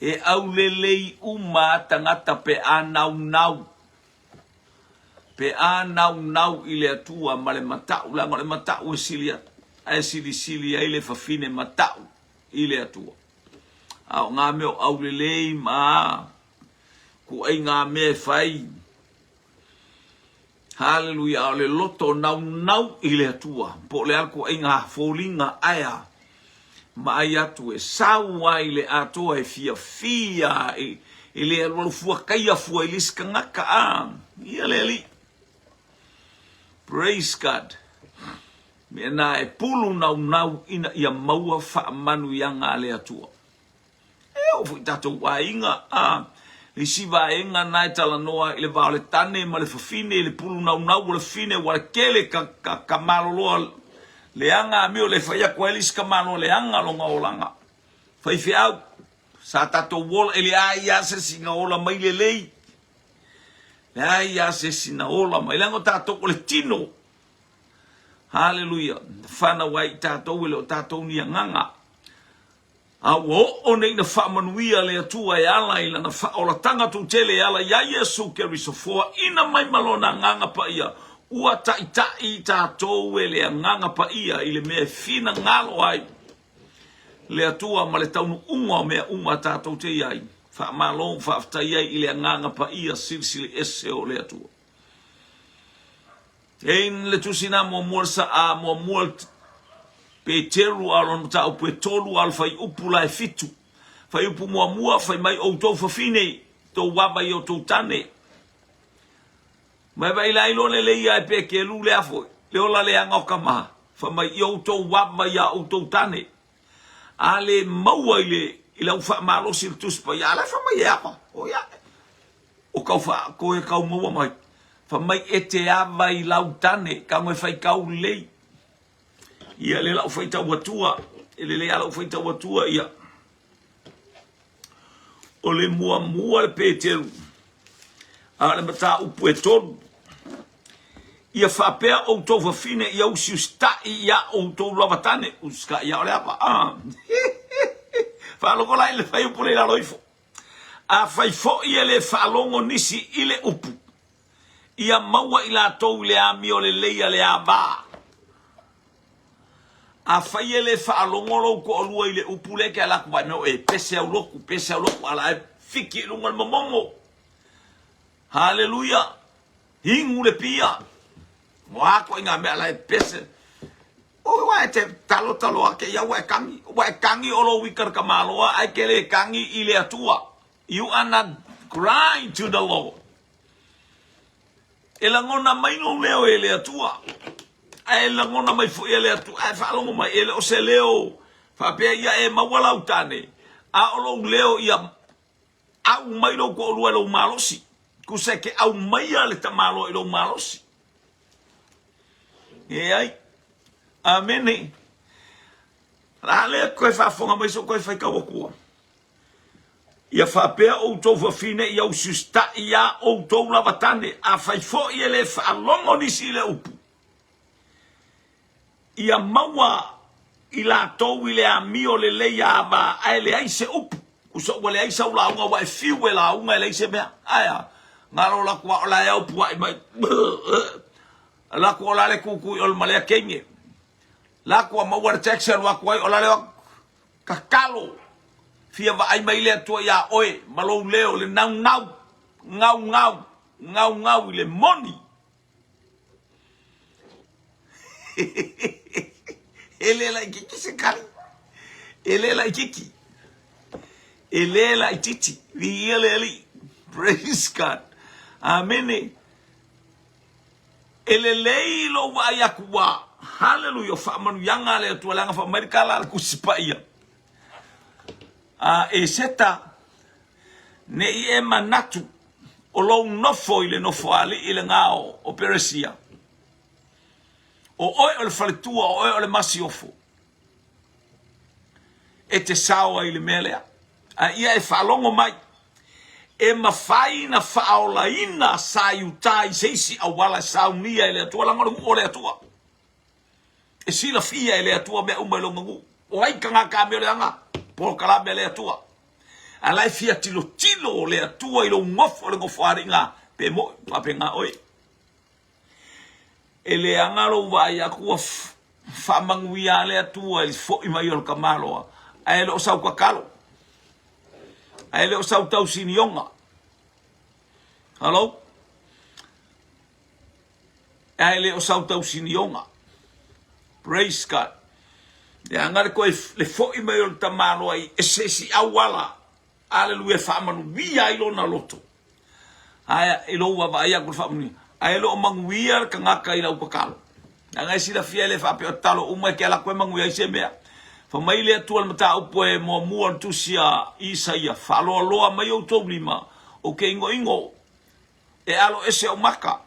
E aulelei uma a tagata pe a naunau, pe a naunau i le Atua ma le matau, leaga o le matau e sili atu. Ae silisili ai le fafine mata'u i le Atua. A o ngā mea o aulelei ma kuai ngā mea e fai. Haleluia, a o le loto naunau i le Atua, po o le a kuai ngā foliga aea ma ai atu e sau ai le atoa e fiafia i le alualu fuakaia fua i le isi tagata a ia le Alii. Praise God. Mea na e pulu naunau ina ia maua faamanuiaga a le Atua. E oo foi tatou aiga, a le isi vaega na e talanoa i le va o le tane ma le fafine i le pulu naunau o le fafine ua tele ka, ka, ka maloloa leaga amio le fai atu ai le isi tamaloa leaga lona olaga. Faifeau, sa tatou ola, e leai lava se isi na ola mai lelei. Leai lava se isi na ola mai, leaga o tatou o le tino. Haleluia. Na fanau ai i tatou e le o tatou ni agaga. A ua oo nei na faamanuia le Atua e ala i lana faaolatanga toutele e ala iā Iesu Keriso foaina mai ma lona Agaga Paia, ua taitai i tatou e le Agaga Paia i le mea e finagalo ai le Atua ma le taunuuga o mea uma tatou te i ai. Faamalo ma faafetai ai i le Agaga Paia silisili ese o le Atua. E in le tusi na muamua le sa a muamua le Peteru a lona mataupu e tolu a le fuaiupu la e fitu. Fuaiupu muamua, fai mai outou fafine, tou ava i outou tane. Mai vai la iloa lelei ia e Peteru lea foi, le ola leaga o tama, fai mai i outou ava ia outou tane. A le maua i le i lau faamalosi le Tusi Paia, a la e fai mai e ava, o ia, O kau wha, ko e kau maua mai. Wha mai e te ava i lau tane, ka ngoe whai kau lei. Ia le lau whai tau atua, e le le lau whai tau atua ia. O le muamua le Peteru, a le mataupu e tolu. Ia faapea outou fafine ia usiusita'i iā outou lava tane, usita'i ia o le ava, a. Faalogo la i le fuaiupu lea i lalo ifo. Afai foi e le faalogo nisi i le upu, ia maua i latou i le amio lelei a le ava. Afai e le faalogo lou toalua i le upu lea e te ala atu vaai mai o e pese au lotu, pese au lotu, a la e fiki i luga o le momomo. Haleluia! Inu le pia. Ua a ituaiga mea la e pese. Oi ua e te talo talo ake ia ua e kagi. Ua e kagi o lou ika le tamaloa ae ke le kagi i le Atua. You are not crying to the Lord. E lagona mai lou leo e le Atua. Ae lagona mai foi e le Atua. Ae faalogo mai e le o se leo faapea ia e maua lau tane. A o lou leo ia au mai lou toalua i lou malosi. Tusa e te aumaia le tamaloa i lou malosi. E ai. Amene. La lea koe faafofoga mai so koe faitau atua. Ia faapea outou fafine ia usiusita'i iā outou lava tane, afai foi e le faalogo nisi i le upu. Ia maua i latou i le amio lelei ava ae leai se upu. Usa ua leai sau lauga ua e fiu e lauga e leai se mea. Ae a? Galo laku a o la e au pua'i mai. Laku o la le kukui o le malea keine. Laku a maua le taxi alu atu ai o la le tatalo. Fia vaai mai le Atua iā oe ma lou leo le naunau, naunau, naunau i le moni. E le laititi se kali. E le laititi. E le laititi. Viia le Alii. Praise God. Amene. E lelei lou vaai atu ua haleluia o faamanuiaga a le Atua leaga fai mai le tala a le Tusi Paia. A Eseta, ne i e manatu o lou nofo i le nofoalii lena o Peresia, o oe o le faletua, o oe o le masiofo, e te sao ai i le mea lea. A ia e faalogo mai, e mafai na faaolaina sa Iuta i se isi auala e saunia e le Atua, leaga o le nuu o le Atua. E silafia e le Atua mea uma i lona nuu. O ai tagata a mea o leaga? Polokalame a le Atua. A la e fia tilotilo le Atua i lou nofo i le nofoalii pe mo'i faapena oe. E leaga lou vaai atu ua Faamanuia a le Atua i le fo'i mai o le tamaloa, ae le o sau tatalo, ae le o sau tausinioga. Hello? Ae le o sau tausinioga. Praise God. Leaga le toe le fo'i mai o le tamaloa i se isi auala, aleluia, e faamanuia ai lona loto. Ae i lou vaavaai atu i le faamanuia, ae le o manuia le tagata i lau tatalo. Leaga e silafia e le faapea o tatalo uma e te alu atu e manuia ai se mea. Fai mai le Atua i le mataupu e muamua o le tusi a Isaia, Faaloaloa mai outou lima, ou te igoigo, e alo ese ou maka.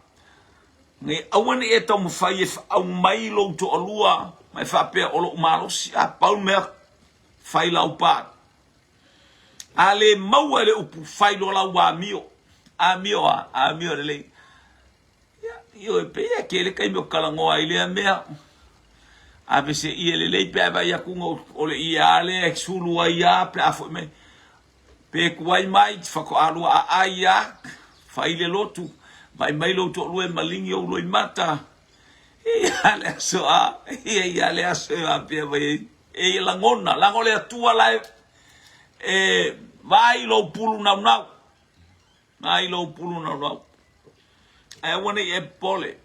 Ne aua ne i e taumafai e aumai lou toalua ma e faapea o lou malosi. A pau le mea, fai lau part. A le maua e le upu, fai loa lau amio. Amio a, amio lelei. Ia, ioe, pei e tele taimi o talanoa ai lea mea. Ave se ie lelei pe a e vaai atu o le ie a lea e sulu ai a pe a foi mai. Pe tuai mai, faatoa lua aai a, fai le lotu, vaai mai lou toalua e maligi ou loimata. Ia le aso a, ia ia le aso e faapea mai ai. E ia lagona, leaga o le Atua la e, e vaai i lou pulu naunau. Vaai i lou pulu naunau. Ae aua ne i e popole.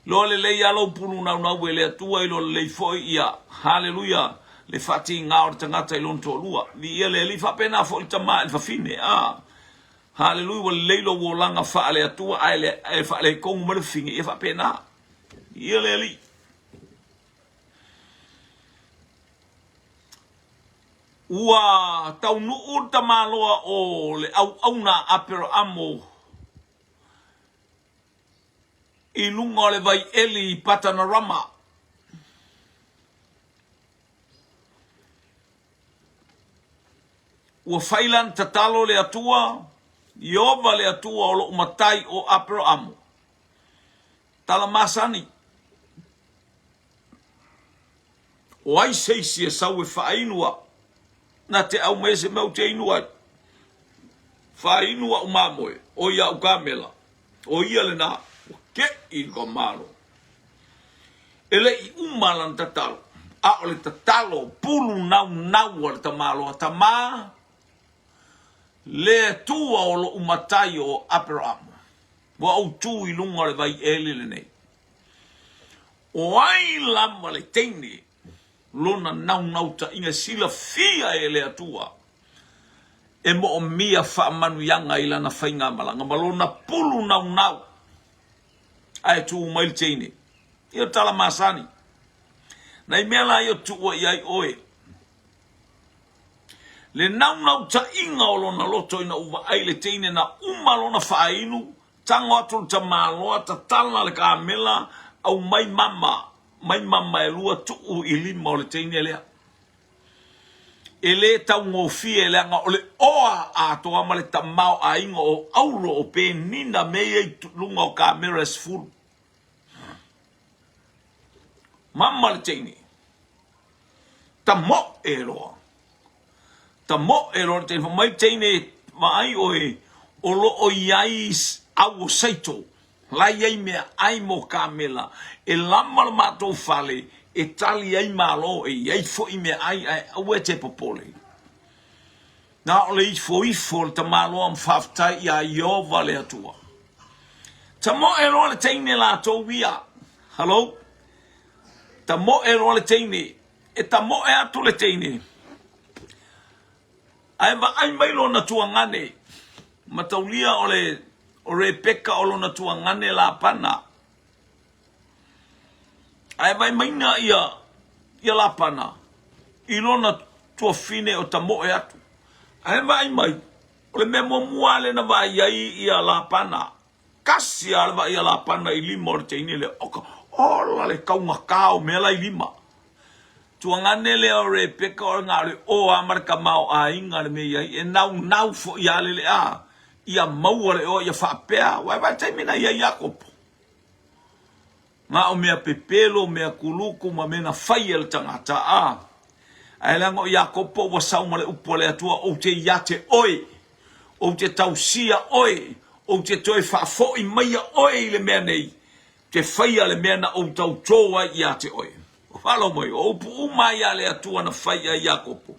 Iloa lelei lava lou pulu naunau e le Atua, iloa lelei foi ia, haleluia, le faatiga o le tagata i lona toalua. Viia le Alii, faapena foi le tama i le fafine, a, haleluia, ua lelei lou olaga faale-Atua, ae le, ae faaletonu mai le fafine, ia faapena. Viia le Alii. Ua taunuu le tamaloa o le auauna a Aperaamo i luga o le vai eli i Patanarama. Ua fai lana tatalo le Atua, Ieova le Atua o lou matai o Aperaamo. Tala masani. O ai se isi e sau e faainu au? Na te aumai se mea ou te inu ai. Faainu au mamoe, o ia au kamela. O ia lena, ua keʻi le ka malo. E le i uma lana tatalo, a o le tatalo pulu naunau a le tamaloa tama, le Atua o lou matai o Aperamo, ua ou tu i luga o le vai eli lenei. O ai lava le teine lona naunautaiga e silafia e le Atua e moomia faamanuiaga i lana faigamalaga ma lona pulu naunau ae tu mai le teine. Ia tala masani. Nai mea la ia tuua i ai oe. Le naunautaiga o lona loto ina ua vaai le teine na uma lona faainu, tago atu le tamaloa, tatala le kamela, aumai mama, mai mama e lua tuu i lima o le teine lea. E le taugofie leaga o le oa atoa ma le tamaoaiga o auro o penina mea ia i luga o kamera e 10. Mama le teine. Tamoe loa. Tamoe loa le teine. Fai mai le teine, vaai oe, o lo o i ai au o Saito, la i ai meaai mo kamela, e lama le matou fale e tali ai malo, e i ai foi meaai, ae aua e te popole. Na o le ifoifo o le tamaloa ma faafetai iā Ieova le Atua. Tamoe loa le teine latou ia. Hello? Tamoe loa le teine. E tamoe atu le teine. Ae vaai mai lona tuagane. Mataulia o le o Rebeka o lona tuagane Lapana. Ae vaai maina ia ia Lapana i lona tuafine o tamoe atu. Ae vaai mai, o le mea muamua lea na vaai ai ia Lapana, tasi lava le vaai a Lapana i lima o le teine lea, oka, ola le taugata o mea la i lima. Tuagane lea o Rebeka o na o le oa ma le tamaoaiga le mea i ai, e naunau foi ia lele a, ia maua le oa ia faapea, aua e vaai taimi na i ai Iakopo. Na o mea pepelo, mea kuluku ma mea na fai e le tagata, a. Ae leaga o Iakopo ua sau ma le upu a le Atua, Ou te ia te oe, ou te tausia oe, ou te toe faafoi maia oe i le mea nei. te faia le mea na ou tautō ai ia te oe. Ua faalogo mai, o upu uma ia a le Atua na fai i ai Iakopo,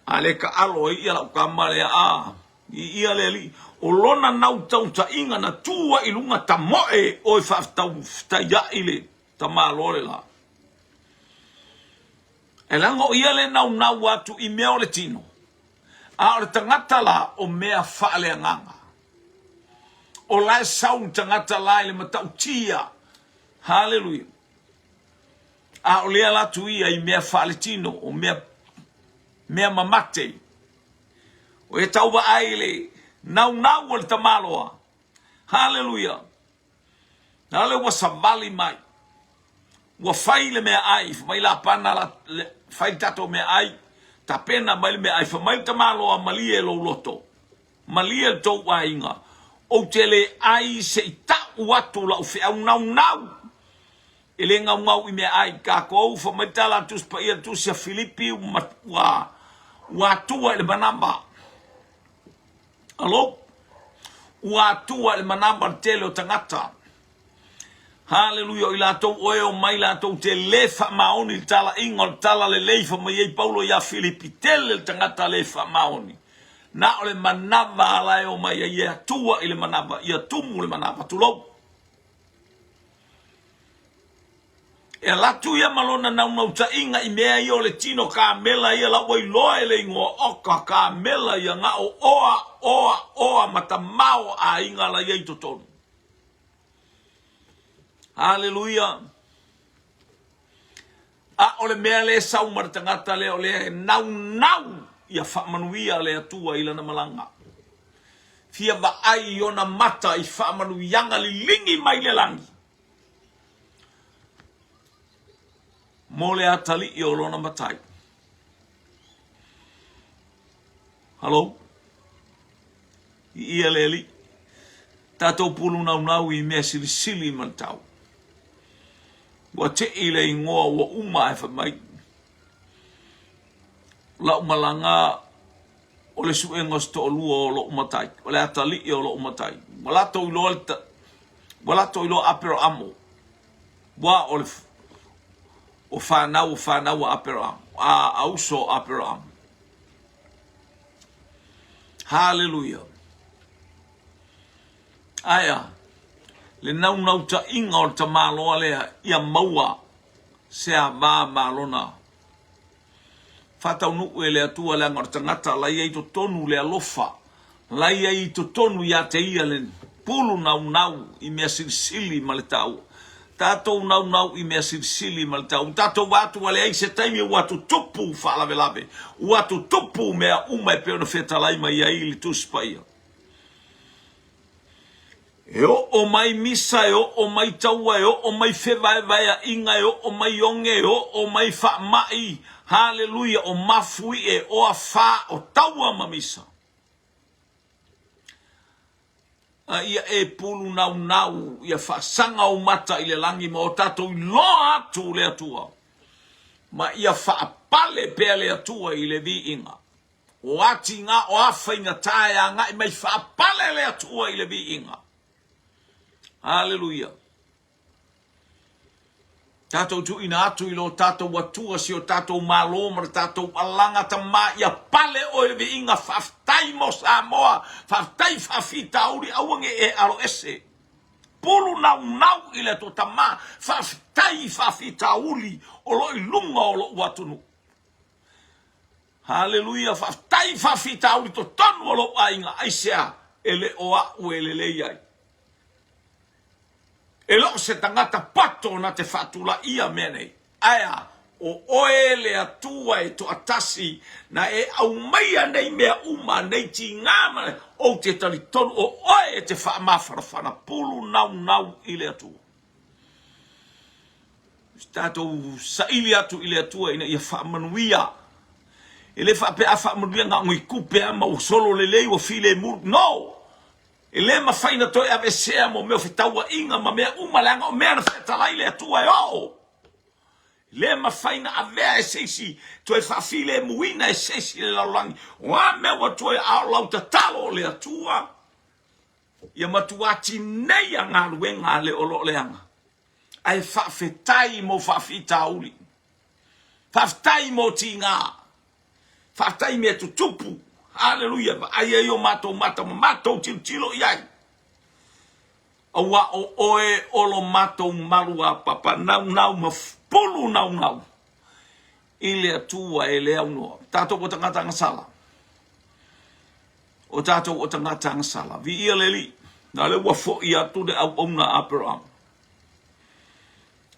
a le taalo ai ia lau tama lea, a i ia le Alii, o lona nautautaiga na tu ai i luga tamoe oe faafetaiai le tamaloa le la. E leaga o ia le naunau atu i mea o le tino, a o le tagata la o mea faaleagaga. O la e sau le tagata la i le matautia. Haleluia. A o lea la tu ia i mea faaletino, o mea, mea mamate. O e tau vaai i le naunau o le tamaloa. Haleluia. A lea ua savali mai. Ua fai le meaai, fai mai Lapana, la, le, fai le tatou meaai, tapena mai le meaai, fai mai le tamaloa, malie lou loto, malie le tou aiga, ou te le ai se i tau atu lau feau naunau. E le gaugau i meaai takou, fai mai le tala a le Tusi Paia, le Tusi a Filipi, ua, ua atua i le manava. Alo? Ua atua i le manava le tele o tagata. Haleluia, o i latou oe o mai latou te le faamaoni i le talaiga o le tala lelei, fai mai ai Paulo ia Filipi, tele le tagata le faamaoni. Na o le manava ala e o mai ai e atua i le manava, ia tumu le manava, tulou. E alu atu ia ma lona naunautaiga i mea ia o le tino kamela ia la ua iloa e le igoa oka kamela ia na o oa oa oa ma tamao aiga la ia i totonu. Haleluia! A o le mea lea e sau ma le tagata lea o lea e naunau ia faamanuia le Atua i lana malaga. Fia vaai i ona mata i faamanuiaga liligi mai le lagi mo le atalii o lona matai. Halo? I ia le Alii. Tatou pulu naunau i mea silisili ma le tau. Ua tei le igoa ua uma ae fai mai. Lau malaga o le suega o se toalua o lou matai, o le atalii o lou matai. Ua latou iloa le ua latou iloa Aperaamo. Ua o le o fanau o fanau a Aperaamo, a uso o Aperaamo. Haleluia. Aea, le naunautaiga o le tamaloa lea ia maua se ava ma lona faataunuu e le Atua leaga o le tagata la i ai totonu le alofa, la i ai totonu ia te ia le pulu naunau i mea silisili ma le taua. Tatou naunau i mea silisili ma le tau. Ua tatou vaai atu ua leai se taimi ua tutupu faalavelave, ua tutupu mea uma e pei ona fetalai mai ai le Tusi Paia. E oo mai misa, e oo mai taua, e oo mai fevaevaeaiga, e oo mai oge, e oo mai faamai, haleluia, o mafuie, o afa, o taua ma misa. A ia e pulu naunau, ia faasaga ou mata i le lagi ma o tatou iloa atu le Atua, ma ia faapale pea le Atua i le viiga. O atiga o a faigata e agai mai faapale le Atua i le viiga. Aleluia. Tatou tuuina atu i lo tatou Atua si o tatou Malo ma le tatou alaga tama ia pale oe le viiga faafetai mo Samoa faafetai faafitauli aua ne e alo ese pulu naunau i le Atua tama faafetai i faafitauli o lo i luga o lou atunuu Haleluia faafetai i faafitauli totonu o lou aiga aisea e le o a'u e lelei ai E le o se tagata pato na te faatulaia mea nei, ae a, o oe le Atua e toatasi na e aumaia nei mea uma, nei tiga ma, ou te talitonu o oe e te faamafanafana pulu naunau i le Atua. Tatou saili atu i le Atua ina ia faamanuia. E le faapea a faamanuia na o ni tupe a ma ua solo lelei ua filemu. No! E le mafai na toe aveesea mo mea o fetauaiga ma mea uma, leaga o mea na fetalai le Atua e oo. E le mafai na avea e se isi, toe faafilemuina e se isi le lalolagi. O a mea ua toe, a o lau tatalo o le Atua, ia matua tineia galuega a le o lo o leaga. Ae faafetai mo faafitauli. Faafetai mo tiga. Faafetai i mea tutupu. Haleluia. Vaai ai o matou mata ma matou tilotilo i ai. Aua o oe o lo matou malu apapa naunau ma pulu naunau i le Atua e le aunoa. Tatou o tagata agasala. O tatou o tagata agasala. Viia le Alii. Na lea ua foi atu le auauna a Aperahama.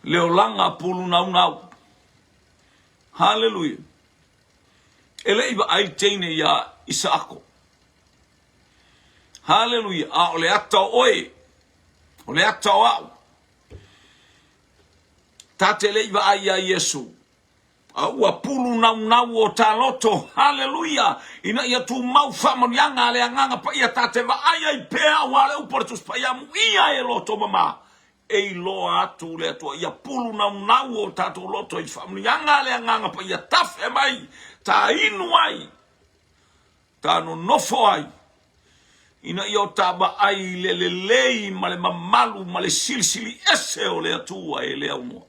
Le olaga pulu naunau. Haleluia. E le i vaai le teine iā Isaako. Haleluia. A o le ata o oe, o le ata o au. Ta te le i vaai iā Iesu, a ua pulu naunau o ta loto, haleluia, ina ia tumau faamanuiaga a le Agaga Paia ta te vaai ai pea aua le upu a le Tusi Paia, amuia e loto mama e iloa atu le Atua ia pulu naunau o tatou loto i faamanuiaga a le Agaga Paia tafe mai, ta inu ai, ta nonofo ai, ina ia o ta vaai i le lelei ma le mamalu ma le silisili ese o le Atua e le aunoa.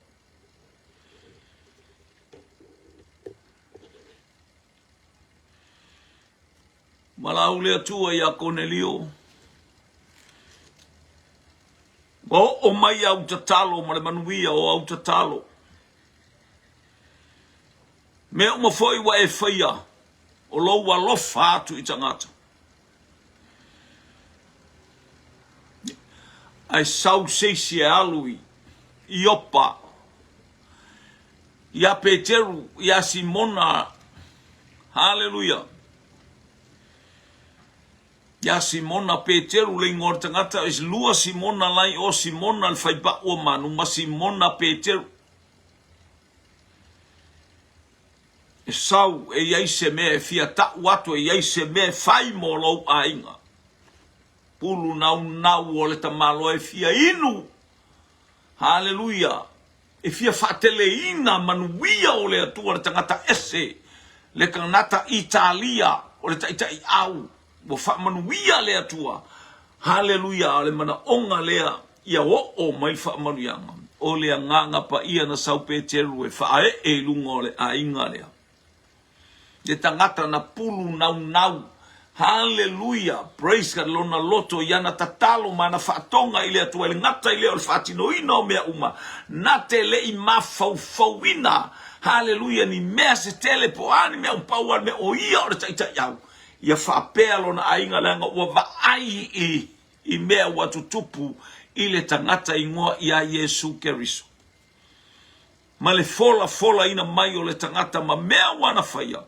Valaau le Atua iā Konelio, Ua oo mai au tatalo ma le manuia o au tatalo. Mea uma foi ua e faia, o lou alofa atu i tagata. Ae sau se isi e alu i Iopa, iā Peteru, iā Simona, haleluia, iā Simona Peteru le igoa o le tagata, e lua Simona la i o, Simona le faipau o manu ma Simona Peteru. E sau e i ai se mea e fia tau atu, e i ai se mea e fai mo lou aiga. Pulu naunau o le tamaloa e fia inu. Haleluia! E fia faateleina manuia o le Atua le tagata ese, le kanata Italia o le taitai au, ua faamanuia le Atua. Haleluia! O le manaoga lea ia oo mai le faamanuiaga o le Agaga Paia na sau Peteru e faaee i luga o le aiga lea. Le tagata na pulu naunau. Haleluia! Praise God! Lona loto i ana tatalo ma ana faatoga i le Atua i le gata i lea o le faatinoina o mea uma, na te le i mafaufauina, haleluia, ni mea se tele po o a ni mea uma, pau lava le mea o ia o le taitaiau. Ia faapea lona aiga leaga ua vaai i i mea ua tutupu i le tagata igoa ia Iesu Keriso. Ma le folafolaina mai o le tagata ma mea ua na faia,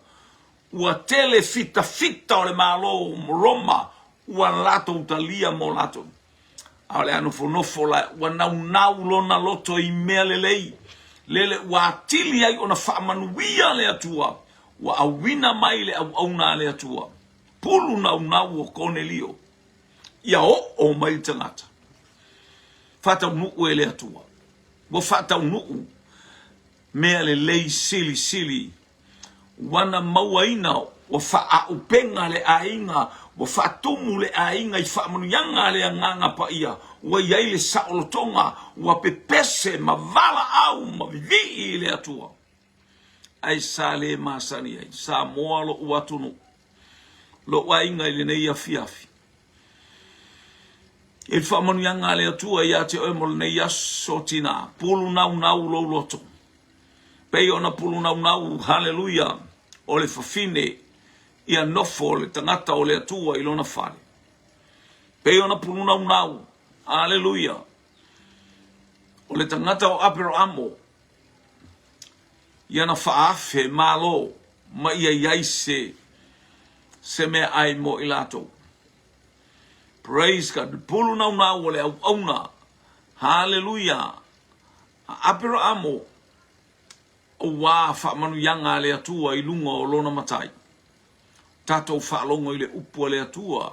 ua tele fitafita o le Malo o Roma ua latou talia mo latou. A o le a nofonofo la, ua naunau lona loto i mea lelei, lele ua atili ai ona faamanuia le Atua, ua auina mai le auauna a le Atua. Pulu naunau o Konelio. Ia oo mai le tagata. Faataunuu e le Atua. Ua faataunuu mea lelei silisili. Ua na mauaina, ua faaaupega le aiga, ua faatumu le aiga i faamanuiaga a le Agaga Paia, ua i ai le saolotoga, ua pepese ma valaau ma vivii i le Atua. Ae sa le masani ai Samoa lo'u atunuu, lo'u aiga i lenei afiafi. I le faamanuiaga a le Atua ia te oe mo lenei aso tina, pulu naunau lou loto. Pei ona pulu naunau, haleluia, o le fafine ia nofo le tagata o le Atua i lona fale. Pei ona pulu naunau, haleluia, o le tagata o Aperamo Ia na faaafe malo ma ia i ai se se meaai mo i latou. Praise God. Pulu naunau o le auauna. Haleluia. A Aperaamo, auā faamanuiaga a le Atua i luga o lona matai. Tatou faalogo i le upu a le Atua.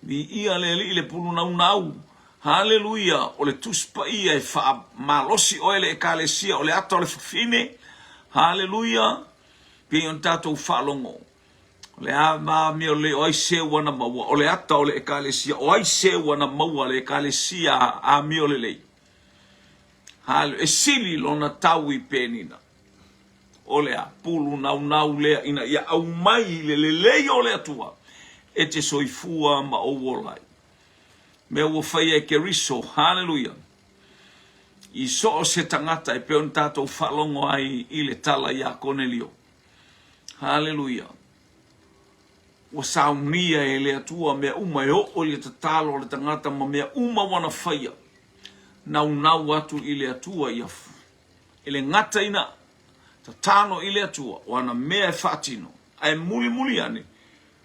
Viia le Alii le pulu naunau. Haleluia! O le Tusi Paia e faamalosi oe le Ekalesia o le ata o le fafine. Haleluia! Pei ona tatou faalogo. O le a amio lelei o ai se ua na maua? O le ata o le Ekalesia. O ai se ua na maua le Ekalesia amio lelei? Hale, e sili lona tau i Penina. O le a pulu naunau lea ina ia aumai i le lelei o le Atua e te soifua ma ou ola ai. Mea ua faia e Keriso, haleluia, i so o se tagata e pei ona tatou faalogo ai i le tala iā Konelio. Haleluia. Ua saunia e le Atua mea uma e oo i le tatalo a le tagata ma mea uma ua na faia. Naunau atu i le Atua ia e le gata ina tatalo i le Atua o ana mea e faatino, ae mulimuli ane,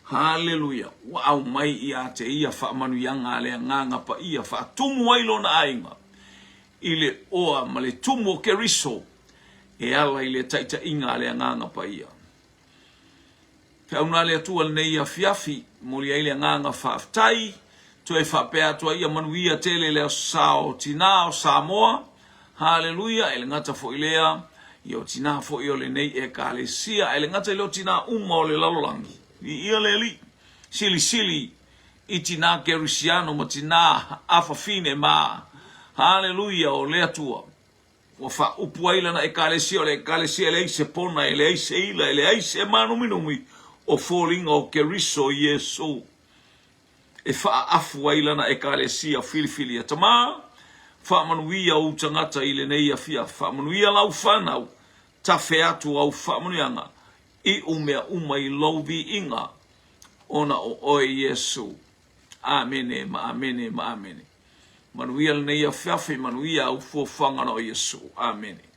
haleluia, ua aumai ia te ia faamanuiaga a le Agaga Paia faatumu ai lona aiga i le oa ma le tumu o Keriso e ala i le taitaiga a le Agaga Paia. Feauna a le Atua lenei afiafi, momoli ai le agaga faafetai, toe faapea atu ai ia manuia tele le Aso Sa o Tina o Samoa, Haleluia, e le gata foi lea, ia o tina foi o lenei Ekalesia, ae le gata i lea o tina uma o le lalolagi, viia le Alii, silisili i tina kerisiano ma tina afafine ma, Haleluia, o le Atua. Ua faaupu ai lana Ekalesia, o le Ekalesia e leai se pona, e leai se ila, e leai se mānuminumi o foliga o Keriso Iesu e faaafu ai lana Ekalesia filifilia. Tama, faamanuia ou tagata i lenei afiafi, faamanuia lau fanau, tafe atu au faamanuiaga iu mea uma i lou viiga ona o oe Iesu. Amene ma amene ma amene. Manuia lenei afiafi, manuia au fuafuaga na o Iesu. Amene.